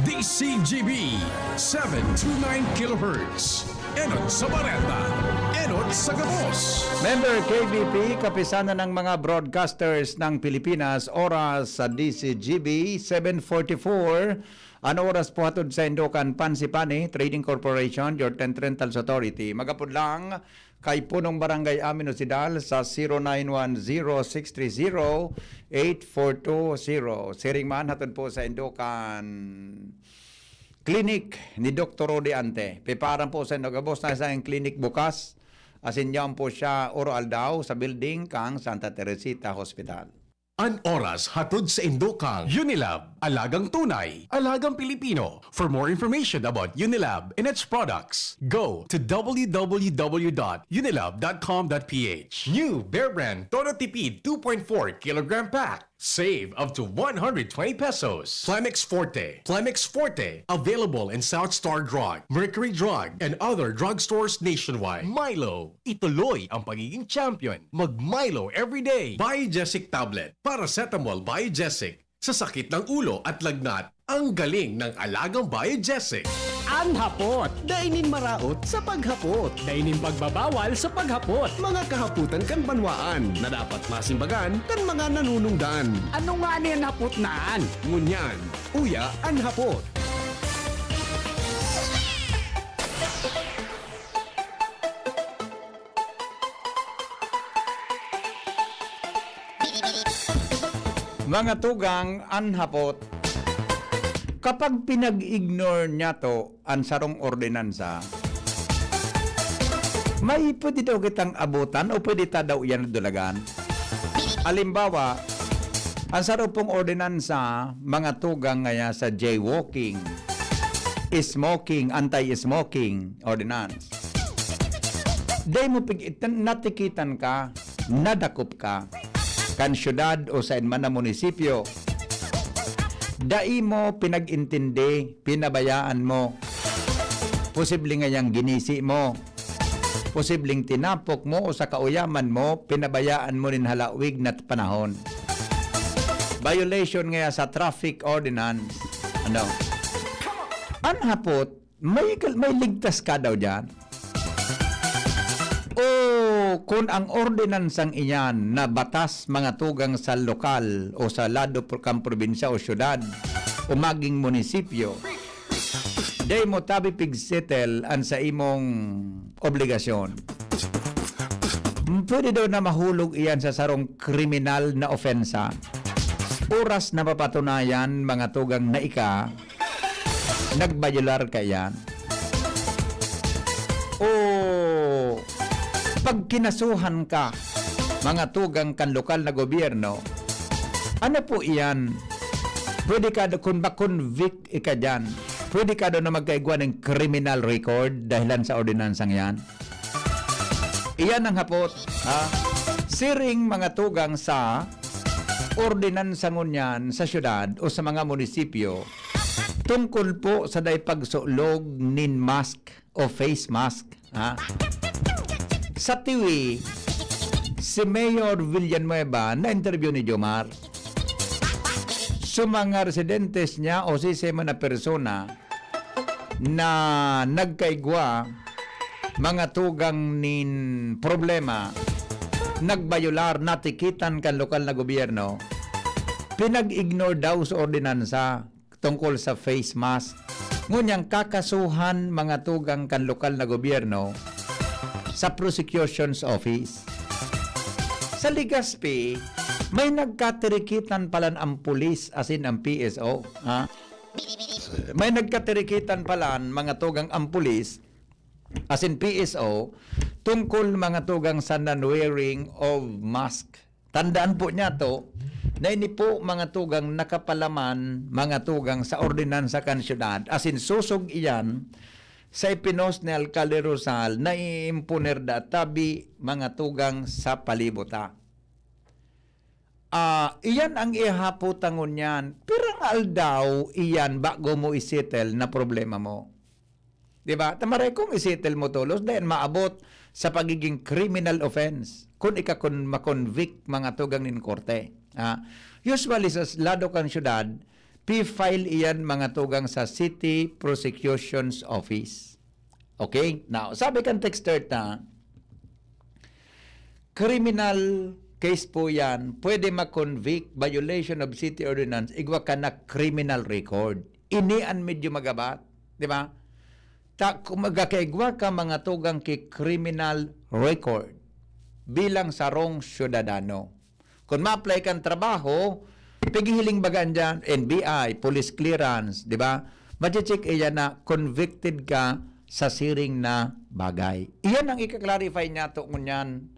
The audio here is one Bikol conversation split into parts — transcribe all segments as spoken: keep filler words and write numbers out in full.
D C G B, seven two nine kilohertz. Enot sa bareta, enot sa gabos. Member K B P, Kapisanan ng mga Broadcasters ng Pilipinas, oras sa D C G B, seven forty-four. An oras po hatod sa Indokan Pansipani Trading Corporation, your Tenth Rentals Authority. Magapod lang kay Punong Barangay Amin Osidal sa zero nine one zero six three zero eight four two zero. Siring man hatod po sa Indokan Clinic ni Doktor Rodi Ante. Piparan po sa Indokan, boss, na isang clinic bukas. Asin yaon po siya oro aldaw sa building kang Santa Teresita Hospital. An oras hatod sa Indokang Unilab, alagang tunay, alagang Pilipino. For more information about Unilab and its products, go to w w w dot unilab dot com dot p h. New Bear Brand Todo Tipid two point four kilogram pack. Save up to one hundred twenty pesos. Plemex Forte. Plemex Forte. Available in South Star Drug, Mercury Drug, and other drugstores nationwide. Milo. Ituloy ang pagiging champion. Mag Milo everyday. Biogesic tablet. Paracetamol Biogesic. Sa sakit ng ulo at lagnat, ang galing ng alagang Biogesic. An hapot. Dai nin maraot sa paghapot. Dai nin pagbabawal sa paghapot. Mga kahapotan kan banwaan na dapat masimbagan kan mga nanunungdan. Ano ngani an hapot na an? Ngunyan, uya an hapot. Mga tugang, an hapot. Kapag pinag-ignore nyato an sarong ordinansa, may pwede daw kitang abutan o pwede ta daw iyan dulagan. Halimbawa, an saro pong ordinansa, mga tugang ngaya sa jaywalking, smoking, anti-smoking ordinance. Dai mo pig-, natikitan ka, nadakop ka, kan syudad o saen man na munisipyo. Dai mo pinag-intindi, pinabayaan mo. Posible ngayang ginisi mo. Posibleng tinapok mo o sa kauyaman mo, pinabayaan mo nin halawig na panahon. Violation ngaya sa traffic ordinance. Ano? An hapot, may, kal- may ligtas ka daw dyan? O kun ang ordinansang iyan na batas mga tugang sa lokal o sa lado pro- kan probinsya o syudad o maging munisipyo, dai mo tabi pigsettle an sa imong obligasyon. Pwede daw na mahulog iyan sa sarong kriminal na opensa. Oras na mapatunayan, mga tugang, na ika nagbayular ka iyan. O pagkinasuhan ka, mga tugang kan lokal na gobyerno, ano po iyan? Pwede ka, kung ma-convict ika dyan, pwede ka daw na magkaigwa ng criminal record dahilan sa ordinansang yan? Iyan ang hapot, ha? Siring mga tugang sa ordinansa ngunyan sa syudad o sa mga munisipyo tungkol po sa dai pagsulog nin mask o face mask, ha? Sa Tiwi, si Mayor Villanueva na-interview ni Jomar. Sa mga residentes niya o sisay man na persona na nagkaigwa, mga tugang nin problema, nagbayular, natikitan kan lokal na gobyerno, pinag-ignore daw sa ordinansa tungkol sa face mask. Ngunyan kakasuhan mga tugang kan lokal na gobyerno sa prosecution's office. Sa Legazpi, may nagkatirikitan palan ang pulis asin ang P S O. Ha? May nagkatirikitan palan mga tugang ang pulis asin P S O tungkol mga tugang sa non-wearing of mask. Tandaan po niya to, na ini po mga tugang nakapalaman, mga tugang sa ordinansa kan syudad, asin sosog iyan sa ipinos ni Alkalde Rosal na iimponer da tabi mga tugang sa palibot ta. Ah, iyan ang ihapot ta ngunyan. Pirang aldaw iyan bago mo isettle na problema mo. Di ba? Tamaray kung isettle mo tolos, dahil maabot sa pagiging criminal offense. Kung ika kun makonvict mga tugang nin korte. Ah, usually sa s- lado kan syudad, P-file iyan, mga tugang, sa City Prosecution's Office. Okay? Now, sabi kan texter ta, criminal case po yan, pwede ma-convict, violation of city ordinance, igwa ka na criminal record. Ini an medyo magabat, di ba? Ta, kung magkakaigwa ka, mga tugang, ki criminal record bilang sarong syudadano. Kung ma-apply kang trabaho, pigihiling baga dyan, N B I, police clearance, di ba? Mache-check iyan na convicted ka sa siring na bagay. Iyan ang ika-clarify niya to ngunyan,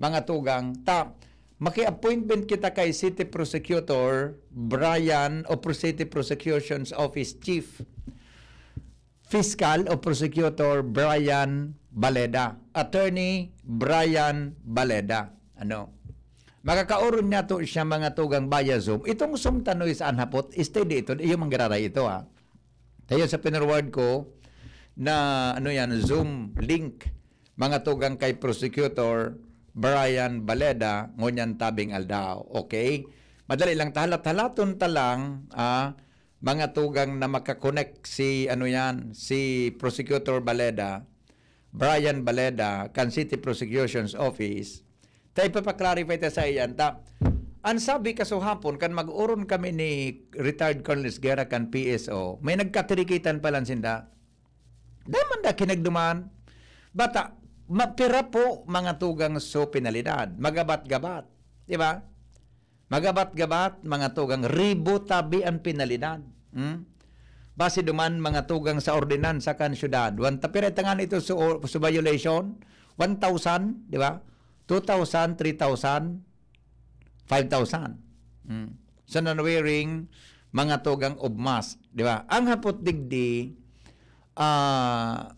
mga tugang. Ta, maki-appointment kita kay City Prosecutor Brian o Pro-, City Prosecution's Office Chief. Fiscal o Prosecutor Brian Baleda. Attorney Brian Baleda. Ano? Makakaoron niya to siya, mga tugang, via Zoom. Itong Zoom tanoy sa anhapot, steady ito. Iyo manggararay ito, ha. Tayo sa pinorward ko na, ano yan, Zoom link, mga tugang, kay Prosecutor Brian Baleda, ngunyan tabing aldaw. Okay? Madali lang, tahalat-halaton ta lang, ah, mga tugang, na makakonek si, ano yan, si Prosecutor Baleda, Brian Baleda, kan City Prosecution's Office, ta ipapaklarify ta sa iyan ta. An sabi kasuhapon, kan mag-oron kami ni retired Colonel Esguerra kan P S O, may nagkatirikitan pa lang sinda. Dai man da kinagduman. Bata, mapira po, mga tugang, so penalidad. Magabat-gabat. Di ba? Magabat-gabat, mga tugang, ribo tabi an penalidad. Hmm? Base duman, mga tugang, sa ordinansa kan syudad. Wan ta, pira tangan ito su, su violation? One thousand, di ba? Two thousand, three thousand, five thousand. Hmm. Sa non-wearing, mga tugang, of mask, di ba? Ang hapot digdi, ah,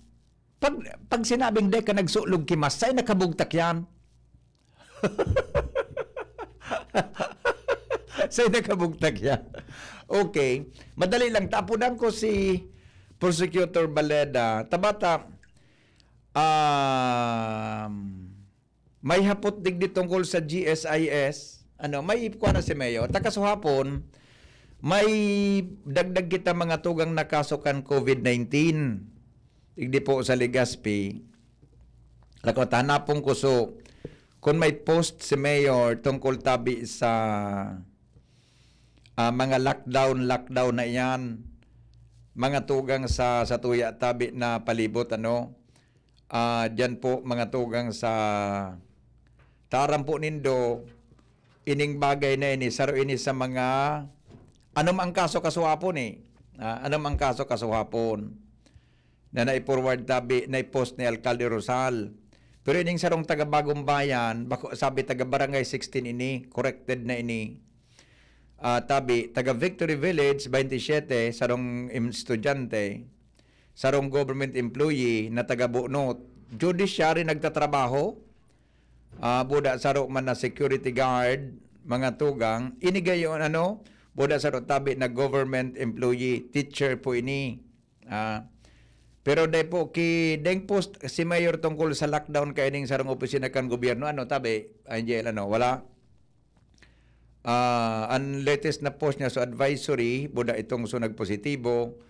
pag, pag sinabing di ka nagsulog ki mask, sa'yo nakabugtak yan. Sa'yo nakabugtak yan. Okay. Madali lang. Tapunan ko si Prosecutor Baleda. Tabata, um, may hapot digdi tungkol sa G S I S. Ano, may ipkwa na si Mayor. Takasuhapon, may dagdag kita, mga tugang, na kaso kan COVID nineteen. Digdi po sa Legazpi. Lako, hanapon ko, so, kung may post si Mayor tungkol tabi sa, ah, mga lockdown, lockdown na iyan, mga tugang, sa, sa tuya tabi na palibot, ano, ah, diyan po, mga tugang, sa taram po nindo, ining bagay na ini, saro ini sa mga, ano man ang kaso kasuhapon eh. Ah, ano man ang kaso kasuhapon na nai-forward tabi, nai-post ni Alcalde Rosal. Pero ining sarong taga Bagong Bayan, bako, sabi taga Barangay sixteen ini, corrected na ini. Ah, tabi, taga Victory Village, twenty-seven, sarong im-, estudyante, sarong government employee na taga Bunot. Judiciary nagtatrabaho, ah, buda saro man na security guard, mga tugang, ini gayon, ano, buda saro tabi na government employee, teacher po ini. Ah, pero dai po ki, deng post si Mayor tungkol sa lockdown kaining sarong opisina kan gobyerno, ano, tabi, Angel, ano, wala? Ah, ang latest na post niya sa advisory, buda itong so nagpositibo,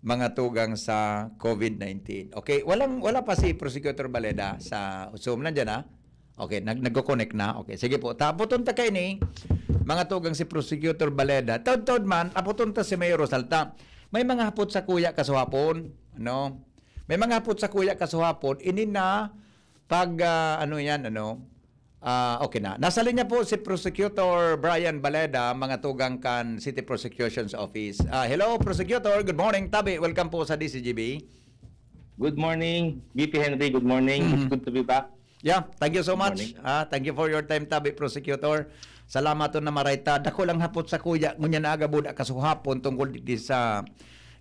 mga tugang sa COVID nineteen. Okay, walang, wala pa si Prosecutor Baleda sa Zoom. Nandiyan na? Okay, nag-, nagko-connect na. Okay, sige po. Taputon ta kaini, mga tugang, si Prosecutor Baleda. Taod-taod man, aputon ta si Mayor Rosal ta. May mga hapot sa kuya kasuhapon, ano? May mga hapot sa kuya kasuhapon, ini na pag, ah, ano yan, ano? Ah, okay na. Nasa linya po si Prosecutor Brian Baleda, mga tugang kan City Prosecution's Office. Ah, hello, Prosecutor. Good morning, tabi. Welcome po sa D C G B. Good morning, V P Henry. Good morning. Mm. It's good to be back. Yeah, thank you so Good much. morning. Ah, thank you for your time, tabi, Prosecutor. Salamat to na maray ta. Dako lang hapot sa kuya, ngunyan na aga buda kasuhapon tungkol di sa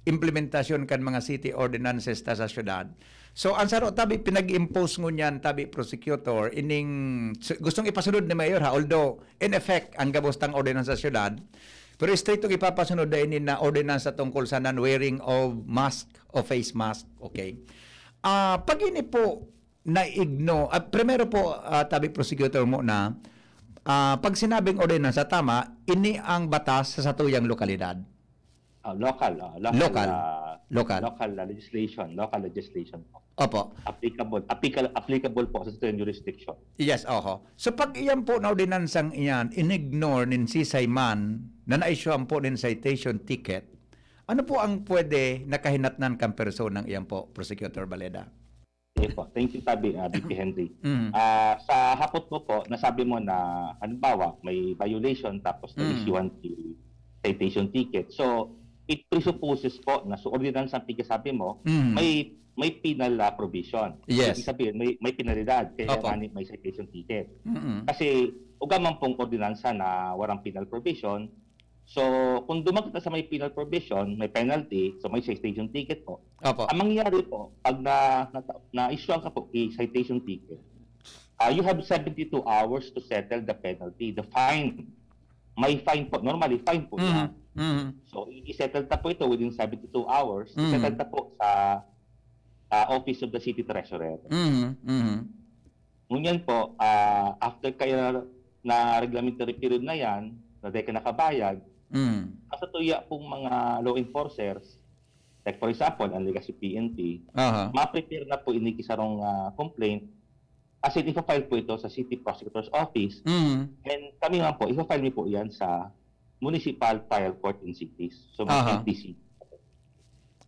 implementasyon kan mga city ordinances ta sa syudad. So, ang saro tabi pinag-impose ngunyan, tabi, Prosecutor, ining su-, gustong ipasunod ni Mayor, ha, although in effect ang gabos tang ordinansa sa syudad, pero istriktong ipapasunod na ini na ordinansa tungkol sa non-wearing of mask o face mask. Okay. Ah, pag ini po naigno, ah, primero po, ah, tabi, Prosecutor, mo na, ah, pag sinabing ordinansa, tama, ini ang batas sa satuyang lokalidad. Ah, local, ah, local, Local. ah, Local. local, ah, legislation, local legislation po. Opo. Applicable, applicable, applicable po sa certain jurisdiction. Yes, oho. So, pag iyan po na ordinansang iyan, in-ignore nin sisay man na na-issuehan po nin citation ticket, ano po ang pwede na kahinatnan kan personang iyan po, Prosecutor Baleda? Sige po. Thank you, Tabi, ah, V P Henry. Mm. Ah, sa hapot mo po, nasabi mo na, halimbawa, may violation tapos Mm. na-issuehan si citation ticket. So, it presupposes po na sa ordinance ang pagkasabi mo, Mm. may, may penal, ah, provision. Yes. Ibig sabihin, may, may penalidad, kaya Opo. nga ni-, may citation ticket. Mm-mm. Kasi, uga man pong ordinansa na walang penal provision, so, kung duman kita sa may penal provision, may penalty, so may citation ticket po. Opo. Ang mangyayari po, pag na, na, na-issuehan ka po, i-citation ticket, ah, you have seventy-two hours to settle the penalty, the fine. May fine po. Normally, fine po Mhm. yan. Mhm. So, i-, i-settle ta po ito within seventy-two hours. Mhm. I-settle ta po sa, ah, Office of the City Treasurer. Mhm. Mhm. Ngunyan po, ah, after kaya na reglementary period na yan, na di ka nakabayad, Mm. sa tuya pong mga law enforcers, like for example, ang Legazpi P N P, Aha. ma-prepare na po ini ki sarong, ah, complaint. As in, ipa-file po ito sa City Prosecutor's Office. Mm. And kami naman po, ipa-file mi po yan sa Municipal Trial Court in Cities. So, Aha. M T C.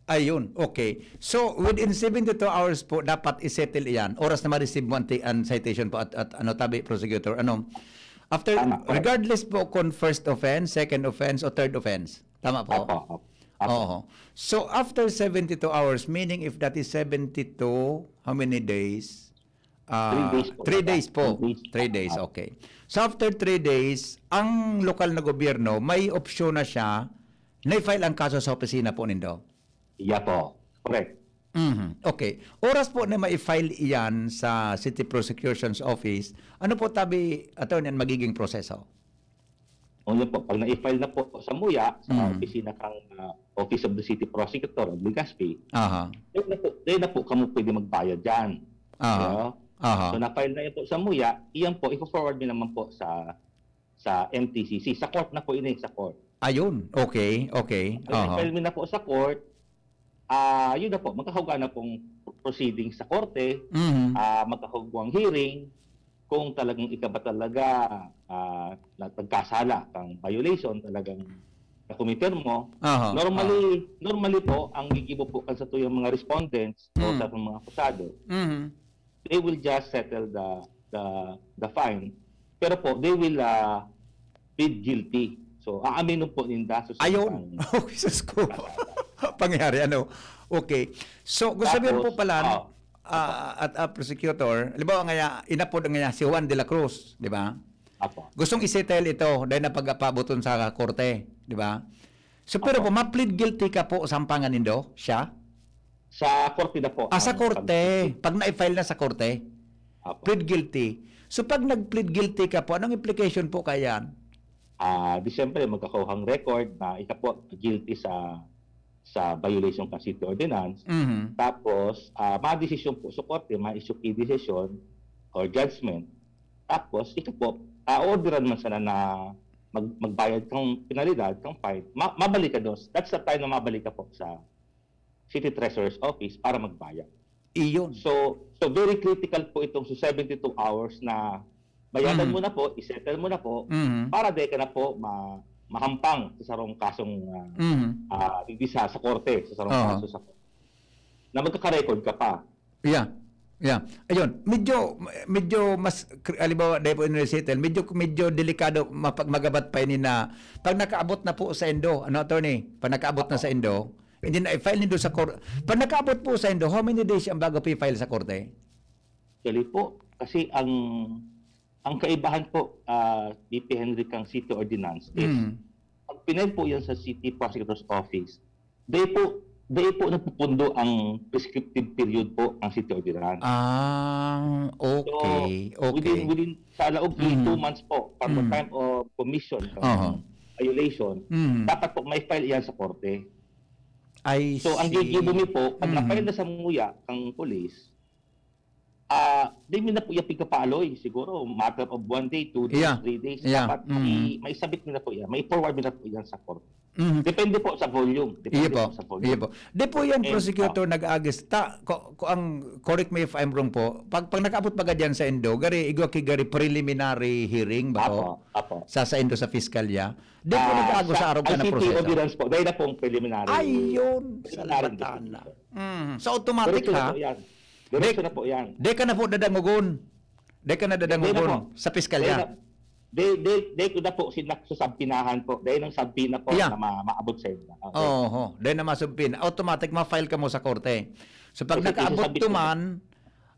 Ayun, okay. So, within seventy-two hours po, dapat i-settle iyan. Oras na ma-receive mo ang ti-, ang citation po at, at ano, tabi, prosecutor, ano? After, Tama, correct. regardless po kung first offense, second offense, o third offense. Tama po? Opo, opo. Opo. Oo. So, after seventy-two hours, meaning if that is seventy-two, how many days? Ah, Three days po three yata. days po. Three days. Three days, Ah. okay. So, after three days, ang lokal na gobyerno, may opsyon na siya na i-file ang kaso sa opisina po nindo? Yeah po. Correct. Mhm. Okay. Oras po na ma-file iyan sa City Prosecution's Office, ano po tabi, attorney, ang magiging proseso? O yun po, pag na-file na po sa muya, sa Mm. opisina kang, ah, Office of the City Prosecutor of Legazpi, Aha. then na po, then na po kamo pwede magbayad dyan. Aha. Ano? Aha. So, na-file na yun po sa muya, iyan po, i-forward mi naman po sa, sa M T C C. Sa court na po ini, sa court. Ayun. Okay, okay. Pag Aha. na-file mi na po sa court, ah, yun na po, magkakauga na pong proceedings sa korte, Mhm. ah, magkakauga ang hearing, kung talagang ika ba talaga, ah, na nagkasala kang violation, talagang nakomiter mo. Aha, Normally, aha. normally po, ang gigibo po kan satuyang mga respondents o Mm. sa mga akusado, Mhm. they will just settle the, the, the fine. Pero po, they will, ah, plead guilty. So, aaminon po ninda sa Ayun. sangkang Oh, Jesus ko. Pangyayari, ano? Okay. So, gusto sabihin po Tapos, pala, oh. ah, at, ah, prosecutor, halimbawa ngaya, inapod ngaya si Juan de la Cruz, di ba? Apo. Gustong i-settle ito dahil napag-apabuton sa korte, di ba? So, pero Apo. po, ma-plead guilty ka po sa ampangan nindo, siya? Sa korte na po Ah, sa ang korte. pag- Pag na-file na sa korte, Apo. plead guilty. So, pag nag-plead guilty ka po, anong implication po kaya yan? Ah, di siyempre, magkakauhang record na ika po guilty sa, sa violation kan city ordinance. Mhm. Tapos, ah, madesisyon po sa korte, ma-issue ki desisyon or judgment. Tapos, ika po, ah, orderan man sana na mag-, magbayad kang penalidad, kang fine, ma-, mabalik ka doon. That's the time na mabalik ka po sa City Treasurer's Office para magbayad. Iyon. So, so very critical po itong sa seventy-two hours na bayadan Mhm. mo na po, i-settle mo na po, Mhm. para di ka na po ma-, mahampang sa sarong kasong, ah, Mhm. ah, hindi sa, sa korte, sa sarong Aha. kaso sa korte. Na magkaka-record ka pa. Yeah. Yeah. Ayun, medyo, medyo mas, kr-, halimbawa, dahil po in recital, medyo, medyo delikado mapag-, magabat pa ini na pag nakaabot na po sa indo, ano, attorney? Pag nakaabot na Apo. sa indo, hindi na i-file nindo sa kor-, pag nakaabot po sa indo, how many days ang bago pa-file sa korte? Actually po, kasi ang, ang kaibahan po, ah, V P Henry, kang city ordinance is, Mm. pag pinail po yan sa city prosecutor's office, di po, di po napupundo ang prescriptive period po ng city ordinance. Ah, So, okay, within, okay. within, sa laog ng Mhm. two months po, from the Mhm. time of commission ng Aha. violation, Mhm. dapat po may file yan sa korte. I So, ang see. gigibo mi po, pag Mhm. na-file na sa muya, kang police, Ah, di mi na po yan pigkapaaloy. Siguro, matter of one day, two days, Yeah. three days. Yeah. Dapat Mm. mai-, maisabit mi na po yan. Mai-forward mi na po yan sa korte. Mhm. Depende po sa volume. Depende Iyo po. po sa volume. Iyo po. Di po yan, And, Prosecutor, ah, nag-agis. Ta, ko, ko, ang, correct me if I'm wrong po, pag, pag nakaabot baga dyan sa indo, gari, igwa ki gari preliminary hearing ba to? Apo, apo. Sa, sa indo sa piskalya? Di po Ah, nag-aagos sa sa arog ka na I C T proseso? Ordinance po, dahil na pong preliminary. Ayun, Preliminary salbatana. investigation. Mm. So, automatic, Diretso na ha? po yan. Diretso Di, na po yan. Di ka na po dadangogon. Di ka na Di, di na dadangogon po. sa piskalya. Di na, di, di, di ko na po sinak-, susabpinahan po. Dahil ang sabpina po Yeah. na ma-, maabot sa inyo. Okay. Oho. Dahil na masubpin. Automatic, ma-file ka mo sa korte. So, pag Kasi nakaabot isasabit ko. tuman,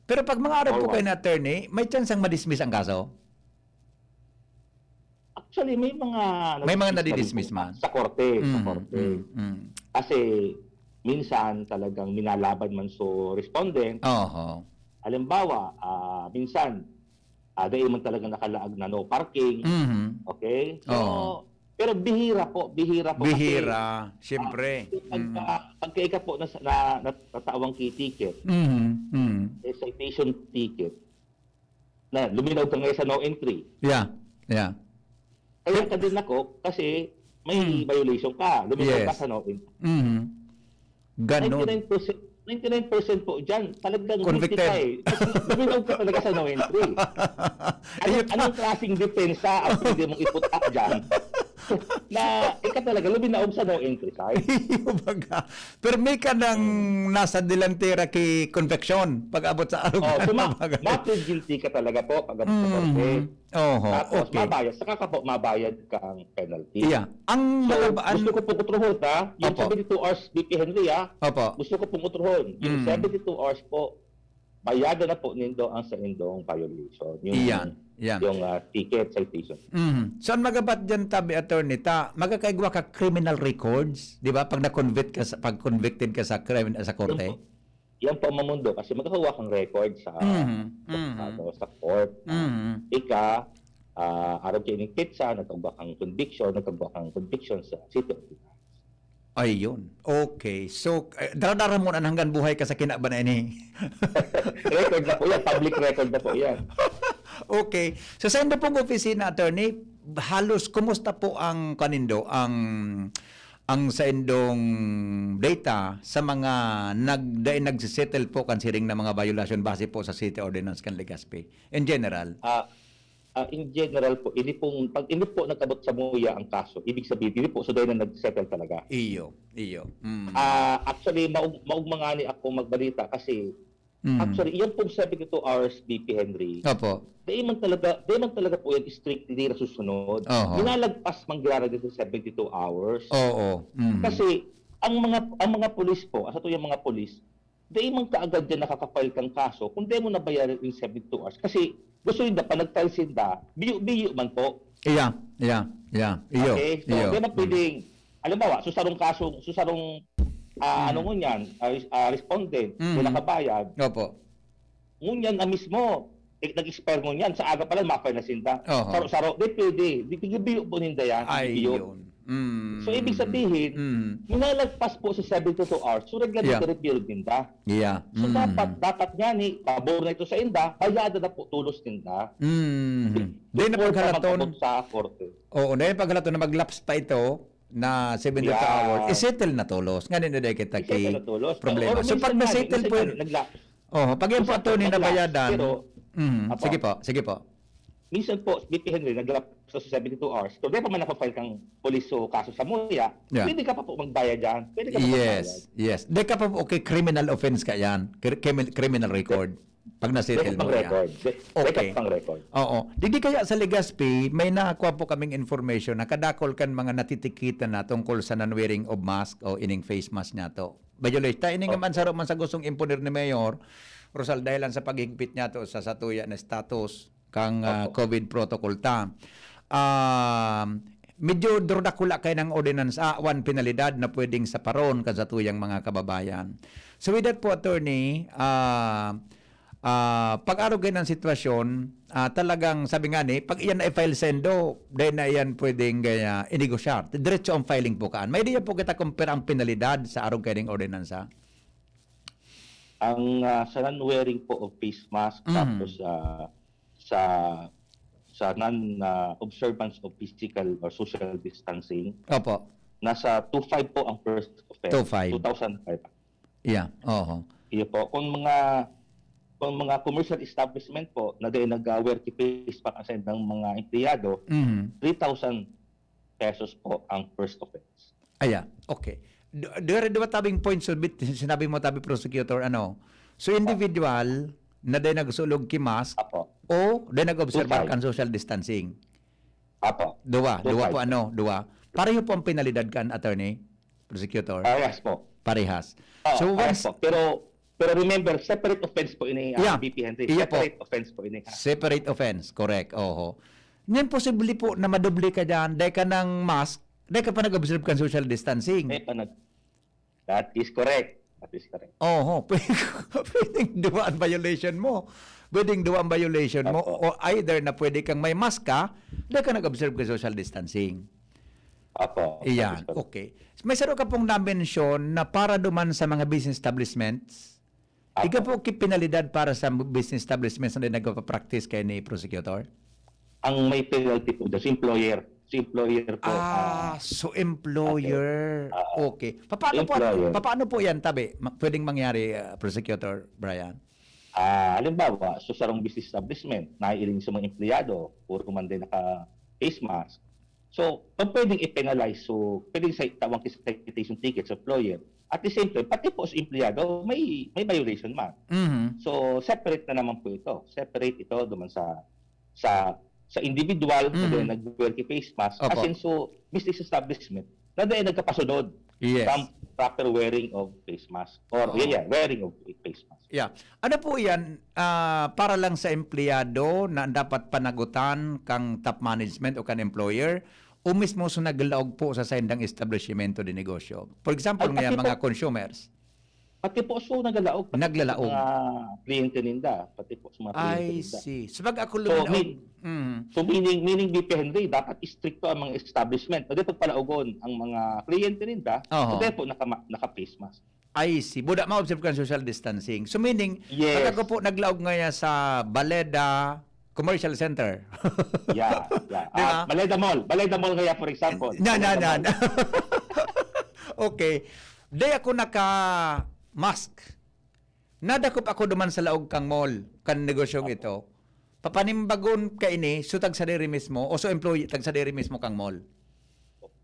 pero pag mga arog ko Forward. kayo na attorney, may chance ang madismiss ang kaso? Actually, may mga May mga nadidismiss na rin po nadidismiss man. sa korte, sa Mm, korte. mm, mm. Kasi minsan talagang minalaban man so respondent. Oho. Halimbawa, ah, minsan, ah, dahil man talaga nakalaag na no parking. Mhm. Okay? So, Oo. pero bihira po, bihira po kasi, Bihira, ah, siyempre. pagka, Mm. pagka ika po nas-, na, natatawang key ticket, Mhm, mhm. eh, citation ticket, na luminaw ka ngayon sa no entry. Yeah, yeah. Kaya ka din ako kasi may Mm. violation ka. Luminaw ka Yes. sa no entry. Mhm. Ganon. Ninety-nine percent, ninety-nine percent po dyan, talagang Convicted. guilty ka eh. Luminaw ka talaga sa no entry. Ano, Iyo pa. anong klaseng depensa ang pwede mong iputak dyan? Na ika talaga, luminaw sa no entry side. Iyo baga. Pero may ka nang Mm. nasa delantera ki conviction pag abot sa arog Oh, so na ma-, baga. ma-plead guilty ka talaga po pag abot sa korte. Mhm. Oho, Tapos, okay. mabayad, saka ka po, mabayad kang penalty. Yeah. Ang So, magabaan gusto ko pong utrohon, ha? Yung Opo. seventy-two hours, B P Henry, ha? Opo. Gusto ko pong utrohon. Yung Mm. seventy-two hours po, bayada na po nindo ang sa indong violation. Yung, Iyan, iyan. yung, ah, ticket citation. Mhm. So, ang magabat dyan, tabi, attorney, ta, magkakaigwa ka criminal records, di ba? Pag na-convict ka sa, pag convicted ka sa crime, sa korte? Yung po, yan po ang mamundo kasi magkakawa kang record sa, Mhm, sa, mhm. ano, sa court. Mhm. Ika, ah, arog kaining petsa, nagkagwa kang conviction, nagkagwa kang conviction sa city of Pinas. Ayun. Okay. So, eh, dara-dara mo na hanggang buhay ka sa kinaban na ini. Record na po yan. Public record na po yan. Okay. So, sa indo pong opisina, attorney, halos kumusta po ang kanindo, ang, ang sa indong data sa mga nag-, dai nagsisettle po kan siring na mga violation base po sa City Ordinance kan Legazpi? In general? Ah, ah, in general po, ini pong, pag ini po nagkabot sa muya ang kaso, ibig sabihin, ini po, so dahil na nag-settle talaga. Iyo, iyo. Mm. Ah, actually, maug-, maugma nga ni ako magbalita kasi, Mm. actually, iyan pong seventy-two hours, B P Henry, Opo. dahil man talaga, dahil man talaga po yan strictly nasusunod. Oho. Minalagpas man gira dito sa seventy-two hours. Oo. Mm. Kasi, ang mga, ang mga pulis po, sa tuyang mga pulis, dai man kaagad yan nakaka-file kang kaso kung dai mo nabayaran in seventy-two hours. Kasi gusto ninda, panagtay sinda, biyo-biyo man po. Iya, iya, iya. Iyo, Okay? So, iyo. di na Mm. pwedeng, halimbawa, so sarong kaso, so sarong, ah, Mm. ano mo niyan, ah, res-, ah, respondent, Mm. di nakabayad. Opo. Ngunyan na mismo, eh, nag-expire ngunyan, sa aga pa lang, ma-file na sinda. Oho. Saro-saro, di pwede. Di, di, biyo po ninda yan, di biyo. Ayun. Mm. So, ibig sabihin, Mm. minalagpas po sa seventy-two hours, so, Yeah. reglamento repealed ninda. Yeah. So, Mm. dapat, dapat nga ni, pabor na ito sa inda, bayada na po tulos ninda. Mm. Di na Before pa paghalaton. mag-abot sa korte. Oo, dahil paghalaton na mag-lapse pa ito na seventy-two Yeah. hours, isettle na tulos. Nga nila dahil kita I-settle ki na tulos. problema. Or So, pag minsan nga, na-settle minsan po nga, yun, nag-lapse. Oh, pag yan po, Minsan po, attorney, nag-lapse. nabayadan. Pero, Mm. Apo. Sige po, sige po. Minsan po, B P Henry, nag-lapse sa seventy-two hours. So, di pa man napapile kang police o kaso sa muya, Yeah. pwede ka pa po magbayad dyan. Pwede ka pa Yes, magbayad. yes. Di ka pa po, okay, criminal offense ka yan. Cri-, criminal, criminal record. Pag na-settle Di ka pang mo yan. record. Di, di ka Okay. pang record. Oo. Di, di kaya sa Legazpi, may nakuha po kaming information na kadakol kan mga natitikitan na tungkol sa non-wearing of mask o ining face mask niya to. Violation. Ta, ini nga Oh. man, saro man sa gustong imponer ni Mayor Rosal, dahilan sa paghigpit niya to sa satuya na status kang, ah, Opo. covid protocol ta. Ah, medyo durdakula kayo ng ordinance, ah, one penalidad na pwedeng saparon kan satuyang mga kababayan. So with that po, attorney, ah, ah, pag-arog kayo ng sitwasyon, ah, talagang sabi nga ni, pag iyan na i-file sendo, dahil na iyan pwedeng, ah, inegosyar. Diretso ang filing po kaan. May idea po kita kung pira ang penalidad sa arog kayo ng ordinansa? Ang, ah, sa non-wearing po of face mask, Mhm. tapos, ah, sa, sa non, ah, observance of physical or social distancing, Opo. nasa two five po ang first offense. Two five. Two thousand five. Yeah, oho. Iyo po. Kung mga, kung mga commercial establishment po na dai nag-wear ki face mask ang saindang mga empleyado, Mhm. three thousand pesos po ang first offense. Aya, okay. Du-, duwa, duwa tabing points of it, sinabi mo tabi, Prosecutor, ano? So, individual na dai nagsulog ki mask Apo. o dai nag-obserbar Two five. kan social distancing? Apo. Duwa, Two duwa five. po, ano, duwa. Pareho po ang penalidad kan, Attorney, Prosecutor? Parehas po. Parehas. Oo, So, parehas once po. Pero, pero remember, separate offense po ini, ah, Yeah. B P Henry. Iya po. Separate offense po ini, ha? Separate offense, correct. Oho. Yan posible po na madoble ka dyan, dahil ka ng mask, dahil ka pa nag-observe kan social distancing. Eh, pa nag-, that is correct. That is correct. Oho. Pwedeng duwa ang violation mo. Pwedeng duwa ang violation mo. Opo. O either na pwede kang may mask ka, dahil ka nag-observe ka social distancing. Opo. That Iyan, is correct. okay. May saro ka pong na-mention na para duman sa mga business establishments, Apo. Iga po ki penalidad para sa business establishments na nagpapapractice kayo ni Prosecutor? Ang may penalty po dyan, si employer. Si employer po, Ah, ah, so employer. ah, Okay. Papaano po, employer. papaano po yan, tabi? Ma-, pwedeng mangyari, ah, Prosecutor Brian? Ah, halimbawa, so sarong business establishment, naiiling sa mga empleyado, puro man din naka-face mask. So, pa-, pwedeng i-penalize. So, pwedeng sa tawag ki citation ticket sa employer. At the same time, pati po sa empleyado, may, may violation man. Mhm. So, separate na naman po ito. Separate ito duman sa, sa, sa individual na Mhm. dahil nag-wear ki face mask. Opo. As in, so, business establishment na dahil nagkapasunod Yes. sa proper wearing of face mask. Or, Oo. yeah, yeah, wearing of face mask. Yeah. Ano po yan, ah, para lang sa empleyado na dapat panagutan kang top management o kan employer o mismo sa naglaog po sa saindang establishmento de negosyo? For example, Ay, nga pati mga po, consumers. pati po sa naglalaog, pati po sa Naglalaog. mga kliyente ninda, pati po sa mga kliyente I ninda. see. So, pag ako So, lumalaog, mean-, mm. so, meaning, meaning, B P Henry, dapat istrikto ang mga establishment. Pwede pagpalaogon ang mga kliyente ninda, Oho. pwede po nakama-, naka-face mask. I see. Buda maobserve kan social distancing. So, meaning, Yes. pag ako po naglaog ngaya sa Baleda Commercial Center. Yeah, yeah. Di ba? Ah, Baleda Mall. Baleda Mall ngaya, for example. Na, na, Baleda na, Mall. na. Okay. Di ako naka-mask. Nadakop ako duman sa laog kang mall, kan negosyong Opo. ito. Papanimbagon ka ini, so tagsadiri mismo, o so employee, tagsadiri mismo kang mall?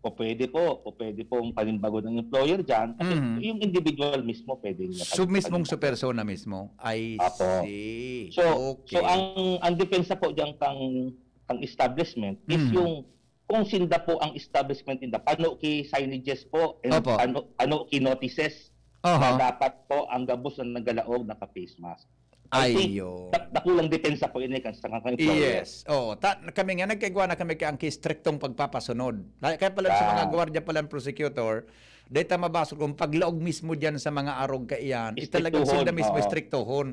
O pwede po, o pwede pong panimbagon ng employer dyan, kasi Mhm. yung individual mismo pwede niya So, pag-, mismong panimbagon. so persona mismo? I Apo. see. So, so Okay. ang, ang depensa po dyan kang, kang establishment is Mhm. yung kung sinda po ang establishment ninda, pano ki signages po, and Opo. pano, pano ki notices Aha. na dapat po ang gabos na nagalaog naka-face mask. I think Ayo. dak-, dakulang depensa po ini kan sa kang employer. Yes. Oh, ta-, kami nga, nagkaigwa na kami kay ang kistriktong pagpapasunod. Kaya, kaya pala sa mga Ah. gwardiya pala ng prosecutor, data mabasol kung paglaog mismo dyan sa mga arog kaiyan, is talagang Istriktuhon, sinda mismo oo. istriktuhon.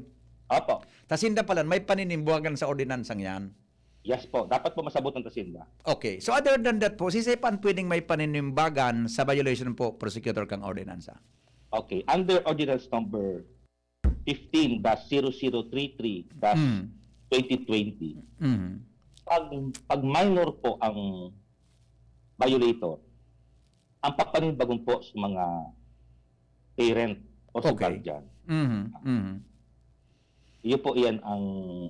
Opo. Tas sinda pala, may paninimbuwagan sa ordinansang yan. Yes po, dapat po masabutan ta sinda. Okay. So, other than that po, sisay pa ang pwedeng may paninimbagan sa violation po, prosecutor, kang ordinansa? Okay. Under Ordinance Number fifteen dash zero zero three three dash twenty twenty, Mm. Mm. pag, pag minor po ang violator, ang papaninimbagon po sa mga parent o sa Okay. guardian. Mhm, mhm. Iyo po iyan ang